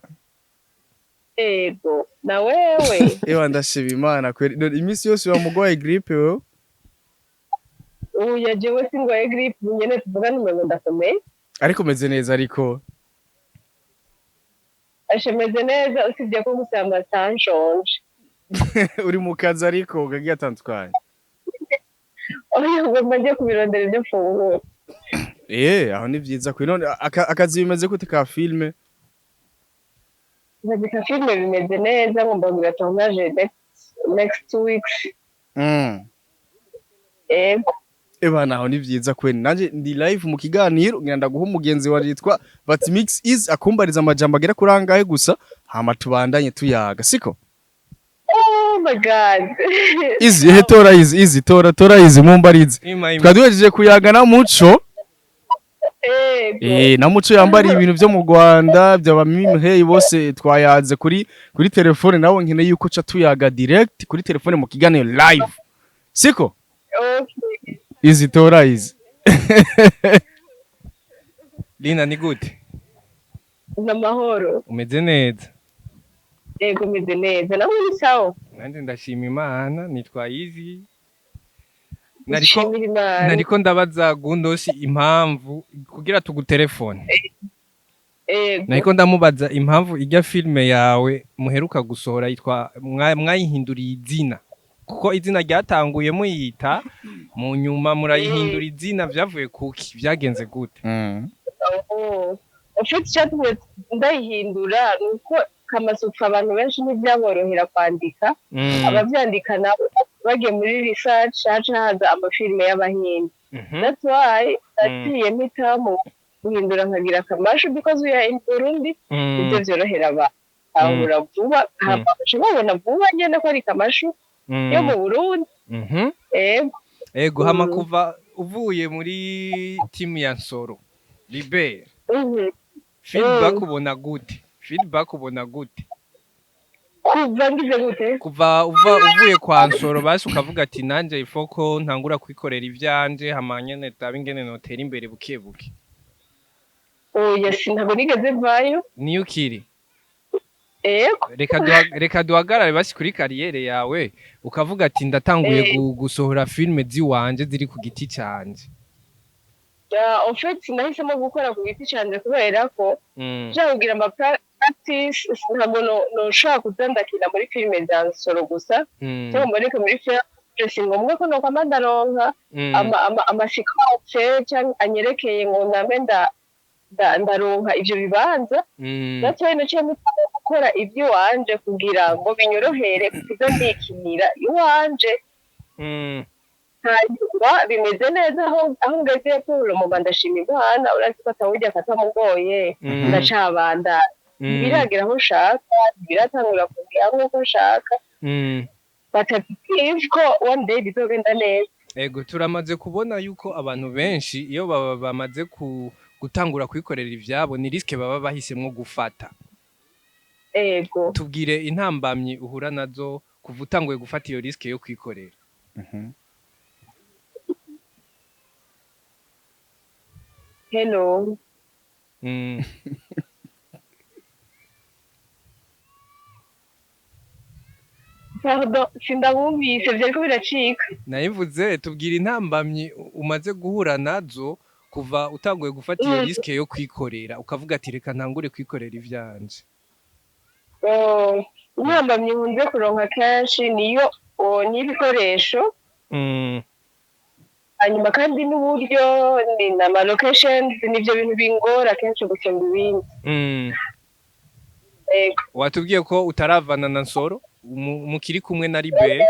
D: Ego. Na wewe?
B: Ewa ndashima Imana kweri. None iminsi yose wamugwaye grippe wewe?
D: Uya jewe singwaye grippe, nyene tuvuga numengo ndakomeye.
B: Ariko umeze neza ariko?
D: Ashe meze neza usibye ko gusa amatanshonje.
B: Uri mu kazi ariko kagiye atandukanye.
D: Oya ngomba nje kubirondera ibyo mfungura.
B: Aho ni vyiza kwe. None akazi bimeze gute ka filme?
D: Akazi ka filme bimeze neza, ngomba kugira tournage next 2 weeks. Ego.
B: Eba naho ni vyiza kwe. Nanje ndi live mu kiganiro ngira ndaguha umugenzi wanje yitwa Batmix is akumbariza amajambo agera kuri angahe gusa hama tubandanye tuyaga siko?
D: Oh my god.
B: Izi he tora izi izi tora tora izi mumbarize. Twaduhejeje kuyaga na Muco. Na Muco yambariye ibintu byo mu Rwanda byaba mimi bose twayaze kuri telefone, nawe nkeneye yuko ca tuyaga direct kuri telefone mu kiganiro live. Siko?
D: Okay.
B: Izi tora izi.
C: Lina ni gute?
D: Namahoro.
C: Umeze neza?
D: Yego meze neza. Nawe ni sawa?
C: Nanje ndashima Imana, nitwa Izi. Nariko ndabaza Gundosi impamvu kugira tugutelefone.
D: Ego.
C: Nariko ndamubaza impamvu ijya filme yawe muheruka gusohora yitwa mwayihinduriye izina. Kuko izina ryatanguye muyita mu nyuma murayihindura izina, vyavuye kuki vyagenze gute?
D: Ufite cyatumye ndayihindura nuko Kamasuka abantu benshi ntibyaborohera kwandika, abavyandika nabo bagiye muri research haza amafilme y'abahindi. That's why naciye mpitamo guhindura nkagira Kamashu because we are in Burundi, ibyo vyorohera abantu vuba, babona vuba nyene ko ari Kamashu yo mu Burundi.
C: Ego hama kuva uvuye muri team ya Nsoro Libert, feedback ubona gute? Feedback ubona gute?
D: Kuva ngize gute?
C: Kuva uvuye kwa Nsoro basi ukavuga ati nanje ifoko ntangura kwikorera ivyanje hama nyene tabe ingene notera imbere buke buke.
D: Oya sintabwo nigeze mvayo.
C: Niyo ukiri?
D: Ego.
C: Reka duhagarare basi kuri kariyere yawe ukavuga ati ndatanguye gusohora filme ziwanje ziri ku giti canje.
D: En fait nahisemo gukora ku giti canje kubera ko nja ama practice ntabwo noshobora kuzandakira muri filme za Nsoro gusa, cyangwa mboneke muri filme si ngombwa ko nokwama ndaronka amasikance cyangwa anyerekeye ngo nambe ndaronka ivyo bibanza. That's why naciye gukora iby'iwanje kugira ngo binyorohere kuza ndikinira iwanje. Hanyuma bimeze neza aho ngeze Paul mu ndashima Imana, urazi ko atawujya akatamugoye, ndacabanda biragira aho nshaka, biratangura kugira nkuko nshaka. But I believe ko one day bizogenda neza.
C: Ego turamaze kubona yuko abantu benshi iyo baba bamaze gutangura kwikorera ivyabo ni riske baba bahisemwo gufata.
D: Ego.
C: Tubwire intambamyi uhura nazo kuva utanguye gufata iyo riske yo kwikorera.
D: Hello. Pardon, sindabumvise vyariko biracika.
C: Nayivuze tubwire intambamyi umaze guhura nazo kuva utanguye gufata iyo riske yo kwikorera ukavuga ati reka ntangure kwikorera ivyanje.
D: Intambamyi nkunze kuronka kenshi niyo n'ibikoresho. Hanyuma kandi n'uburyo ni n'ama locations, nivyo bintu bingora kenshi gusumba ibindi. Ego.
C: Watubwiye ko utaravana na Nsoro, mukiri kumwe na Libe.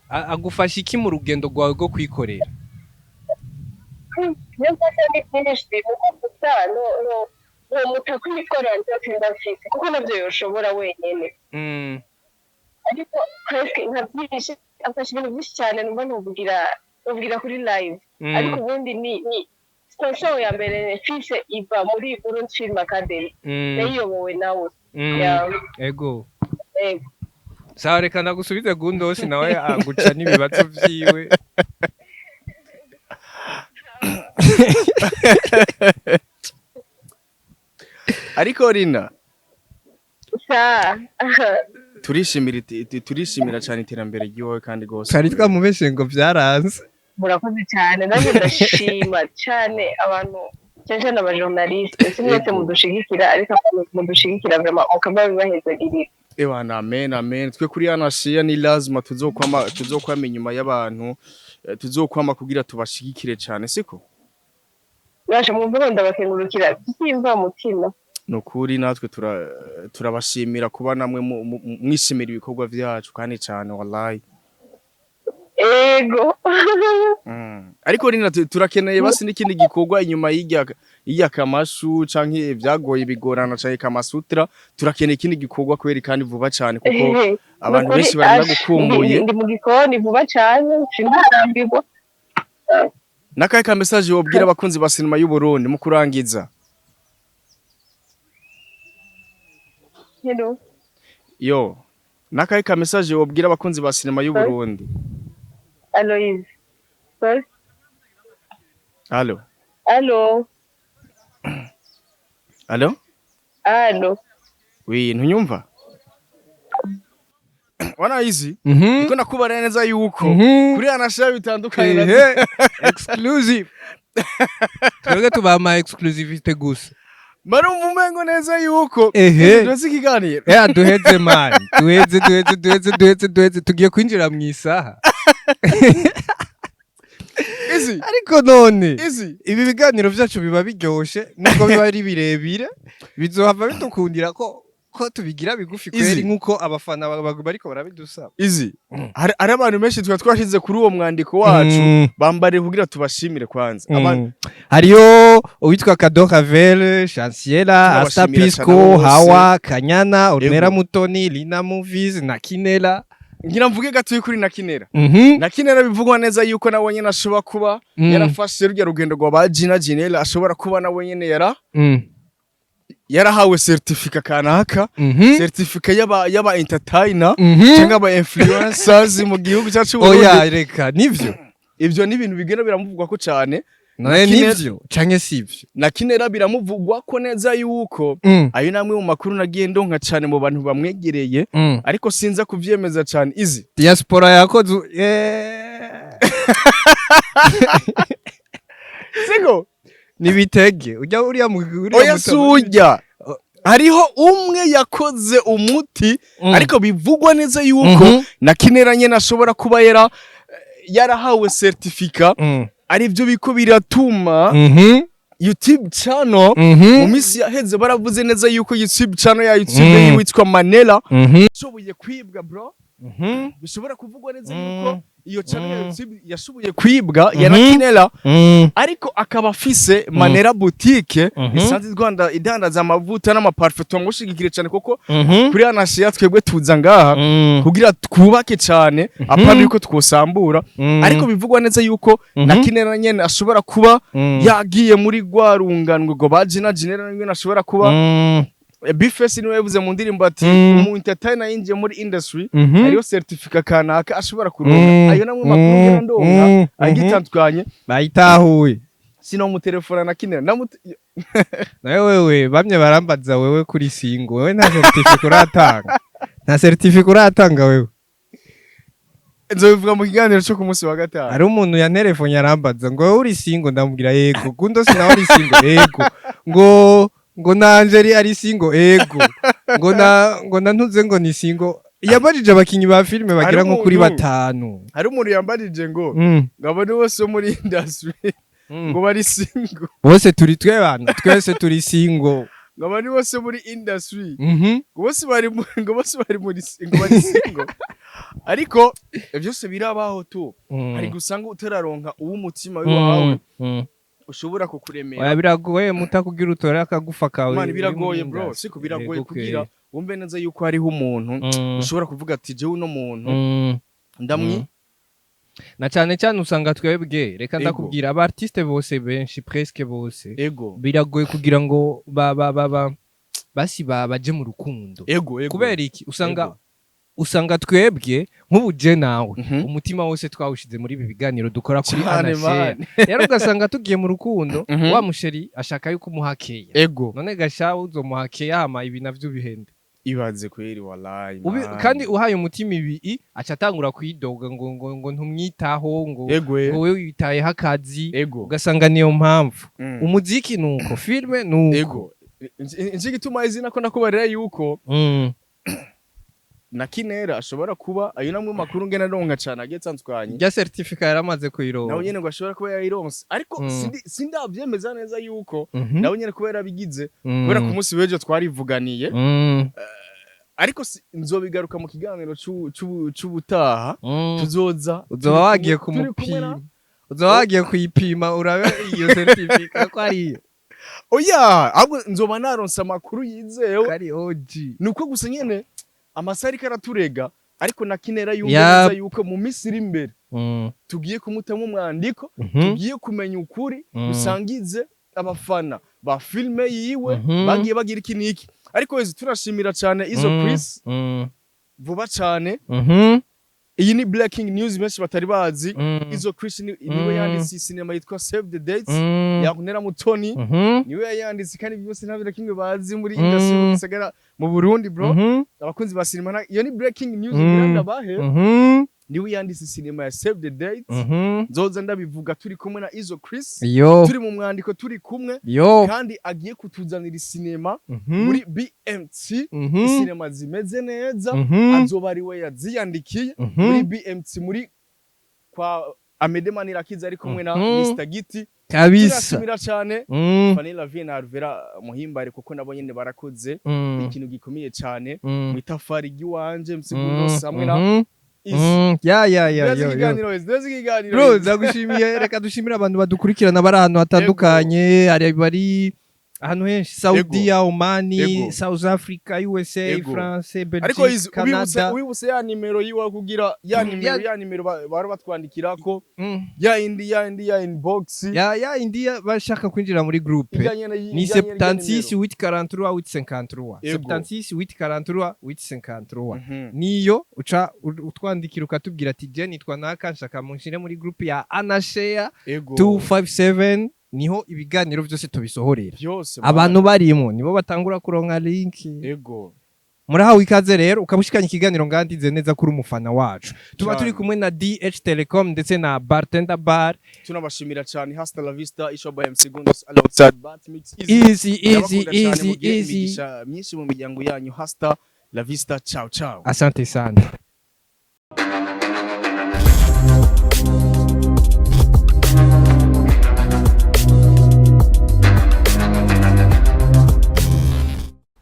C: Agufasha iki mu rugendo rwawe rwo kwikorera?
D: Niyo mfasha ni byinshi, kuko gusa no mutaka imikoro yanjye ndafise, kuko navyo yoshobora wenyene. Ariko presque nka byinshi, afasha ibintu byinshi cyane numva ntuvugira kuri live. Ariko ubundi ni sponsor ya mbere mfise iva muri Burundi Film Academy, yayiyobowe nawe. Yeah.
C: Ego.
D: Ego.
C: Sawa, reka ndagusubize Gundosi nawe aguca n'ibibazo vyiwe.
B: Ariko Rina,
D: Sa
B: turishimira cyane iterambere ry'iwawe kandi gose.
C: Twari twamubeshe ngo vyaranze.
D: Murakoze cyane, nanjye ndashima cyane abantu, cyane cyane abajournaliste, si mwese mudushigikira, ariko abantu mudushigikira vraiment mukaba bibahezagirira.
B: Ewana, amen amen. Twe kuri Anashia ni lazima tuzokwama inyuma y'abantu, tuzokwama kugira tubashigikire cyane, siko?
D: Basha mu mvugo ndabakengurukira byimva mutima.
B: Nukuri natwe turabashimira kuba namwe mwishimira ibikorwa vyacu kandi cyane wallahi.
D: Ego.
B: Ariko Rina, turakeneye basi n'ikindi gikorwa inyuma y'irya kamashu canke ibyagoye bigorana canke kamasutra, turakeneye ikindi gikorwa kweri kandi vuba cyane, kuko abantu benshi baranagukumbuye.
D: Ndi mu gikoni vuba cyane, sinarambirwa.
B: Nakahe ka message wobwira abakunzi ba sinema y'u Burundi mu kurangiza?
D: Hello.
B: Yo, nakahe ka message wobwira abakunzi ba sinema y'u Burundi?
D: Aloise. Sorry.
B: Allo.
D: Allo.
B: Allo?
D: Allo.
B: Oui, ntunyumva? Wana izi? Niko nakubara neza yuko kuri Anashia bitandukanye na
C: Exclusive. Twebwe tuba ama exclusivité gusa.
B: Marumva umengo neza yuko duheze ikiganiro.
C: Duheze man. Duheze, duheze, duheze, duheze, duheze. Tugiye kwinjira mu isaha.
B: Izi.
C: Ariko none
B: Izi.
C: ibi biganiro vyacu biba biryoshe nubwo biba ari birebire, bizohava bidukundira ko tubigira bigufi kweri nkuko abafana bariko barabidusaba.
B: Izi. Hari abantu benshi twa twashize kuri uwo mwandiko wacu bambariye kugira tubashimire kwanza.
C: Hariyo uwitwa Kado Ravel, Chanciela, Asta Pisco, Hawa, Kanyana, Ornera Mutoni, Lina Movies na Kinela.
B: Ngira mvuge gato kuri na Kinera. Na Kinera bivugwa neza yuko nawe nyene ashobora kuba yarafashe rurya rugendo rwa ba Gina Ginela, ashobora kuba nawe nyene yarahawe certificat kanaka, certificat y'aba entertainer cyangwa aba influencers mu gihugu cyacu Burundi.
C: Oya reka nivyo.
B: Ivyo ni ibintu bigenda biramuvugwa ko cyane.
C: Nae nivyo canke sivyo.
B: Na Kinera biramuvugwa ko neza yuko ayo namwe mu makuru nagiye ndonka cyane mu bantu bamwegereye, ariko sinza kuvyemeza cyane. Izi
C: diaspora yakoze
B: siko
C: nibitege ujya uriya
B: oya sujya hariho umwe yakoze umuti, ariko bivugwa neza yuko na Kinera nyene ashobora kuba yarahawe certificat, ari byo biko biratuma YouTube channel mu minsi yaheze baravuze neza yuko YouTube channel ya YouTube yitwa Manela ishoboye kwibwa bro. Bishobora kuvugwa neza yuko iyo channel ya YouTube yashoboye kwibwa ya Kinela, ariko akaba afise Manela boutique isanzwe Rwanda idandaza amavuta n'amaparfum. Tumushigikire cyane kuko kuri Anashia twebwe tuza ngaha kugira twubake cyane, apana yuko twosambura. Ariko bivugwa neza yuko na Kinela nyene ashobora kuba yagiye muri rwarunganwe ngo ba Gina Ginela nyene ashobora kuba Bifesi niwe yavuze mu ndirimbo ati umu entertainer yinjiye muri industry hariyo certificat kanaka ashobora kuronka. Ayo namwe makuru ngera ndonka agitandukanye
C: bayitahuye.
B: Sino mu telefona na Kinela
C: nawe wewe bamye barambaza wewe kuri singo, wewe nta certificat uratanga. Nta certificat uratanga wewe.
B: Nzobivuga mu kiganiro cyo ku munsi wa gatanu.
C: Hari umuntu ya telefone arambaza ngo wewe uri singo, ndamubwira yego. Gundo sinawe uri singo, yego. Ngo ngo na Angeli ari singo, ego. Ngo na ntuze ngo ni singo. Yabajije abakinyi ba filime bagera
B: Hari
C: nko kuri
B: umuntu-
C: batanu.
B: Hari umuntu yambajije ngo ngo abantu bose bo muri industry ngo bari single.
C: Bose turi twebana, twese turi single.
B: Ngo abantu bose muri industry ngo bose bari muri ngo bari single, ariko byose birabaho tu. Hari gusanga utararonka uw'umutima wawe ushobora kukuremera.
C: Oya, biragoye mutakugira utore akagufa kawe.
B: Man,
C: Uri
B: biragoye
C: muri
B: bro.
C: industry.
B: Siko biragoye
C: Yego,
B: kugira
C: kweri.
B: wumve neza yuko hariho umuntu ushobora kuvuga ati jewe uno muntu ndamwi.
C: Na cyane cyane usanga twebwe, reka ndakubwira, aba artiste bose, benshi, presque bose, biragoye kugira ngo ba ba ba ba basi ba baje mu rukundo.
B: ego ego
C: Kubera iki? Usanga usanga twebwe nk'ubu je nawe umutima wose twawushize muri ibi biganiro dukora kuri
B: Cyane,
C: Anashare.
B: man.
C: Rero ugasanga tugiye mu rukundo, wa musheri ashaka yuko umuha keya. None gashawe uzomuha keya, hama ibi navyo bihende?
B: Ibaze kweri, wallahi. Man.
C: Kandi uhaye umutima ibi aca atangura kwidoga ngo ntumwitaho, ngo ngo wewe witayeho akazi. Ugasanga niyo mpamvu. Umuziki nuko, filme nuko.
B: Ego, nzi gituma izina ko ndakubarira yuko na Kinera ashobora kuba ayo namwe makuru ngena ronka cyane agiye atandukanye.
C: Rya certificat yaramaze kuyironka.
B: Nawe nyene ngo ashobora kuba yayironse, ariko sindavyemeza neza yuko nawe nyene kuba yarabigize, kubera ku munsi w'ejo twarivuganiye. Ariko nzobigaruka mu kiganiro c'ubutaha tuzoza
C: Uzoba wagiye
B: turi kumwe
C: kumupima, uzoba wagiye kuyipima urabe iyo certificat ko ariyo.
B: Oya, ahubwo nzoba naronse amakuru yizewe.
C: Ko ari OG.
B: Nuko gusa nyene amasaha ariko araturega, ariko na Kinera yumve neza yuko mu minsi iri imbere tugiye kumutamo umwandiko, tugiye kumenya ukuri, dusangize abafana ba filme yiwe bagiye bagira iki n'iki. Ariko wese turashimira cyane izo Chris vuba cyane. Iyi ni breaking news benshi batari bazi. Izo Chris niwe yanditse sinema yitwa Save the Dates ya Mutoni. Niwe yayanditse, kandi byose nta bintu kimwe bazi muri industry mu gisagara mu Burundi, bro. Abakunzi ba sinema iyo ni breaking news ngira ndabahe. Niwe yanditse sinema ya Save the Dates. Nzoza ndabivuga turi kumwe na Izo Chris,
C: Yo.
B: turi mu mwandiko turi kumwe,
C: Yo.
B: kandi agiye kutuzanira sinema muri BMT, sinema zimeze neza. Azoba ari we yaziyandikiye muri BMT, muri kwa Amede Manirakiza, ari kumwe na Mr Giti. Turashimira cyane Fanny Lavine na Alvera Muhimbare, kuko nabo nyene barakoze ikintu gikomeye cyane mu itafari ry'iwanje Msigundo hamwe na Isi.
C: Ya
B: Duheze
C: yo yo.
B: ikiganiro wese, duheze ikiganiro
C: Bro,
B: wese.
C: ndagushimiye. Reka dushimire abantu badukurikirana bari ahantu hatandukanye, hari bari ahantu henshi: Saudiya, Omani, South Africa, USA, France,
B: Ariko
C: Belgique,
B: izi ubibutse,
C: Canada.
B: ubibutse ya nimero yiwe, kugira ya nimero ya nimero bari batwandikirako, ya indi ya inbox.
C: Ya indi bashaka kwinjira muri groupe.
B: Ijyanye
C: Ni
B: ijyanye n'irya
C: 76
B: nimero.
C: 843 853. 76 843 853. Niyo uca utwandikira ukatubwira ati: "Je nitwa naka, nshaka munshire muri groupe ya Anashare 257." Niho ibiganiro byose tubisohorera.
B: Byose.
C: Abantu barimo nibo batangura kuronka link. Murahawe ikaze rero, ukaba ushikanye ikiganiro ngandize neza kuri umufana wacu. Tuba turi kumwe na DH Telecom ndetse na Bartender Bar.
B: Tunabashimira cyane. Hasta la vista, Ishoba MC Gundos alongside Batmix Easy.
C: Easy, easy.
B: Ndabakunda cyane,
C: Easy.
B: mugire
C: Easy.
B: imigisha myinshi mu miryango yanyu. Hasta la vista, ciao ciao.
C: Asante sana.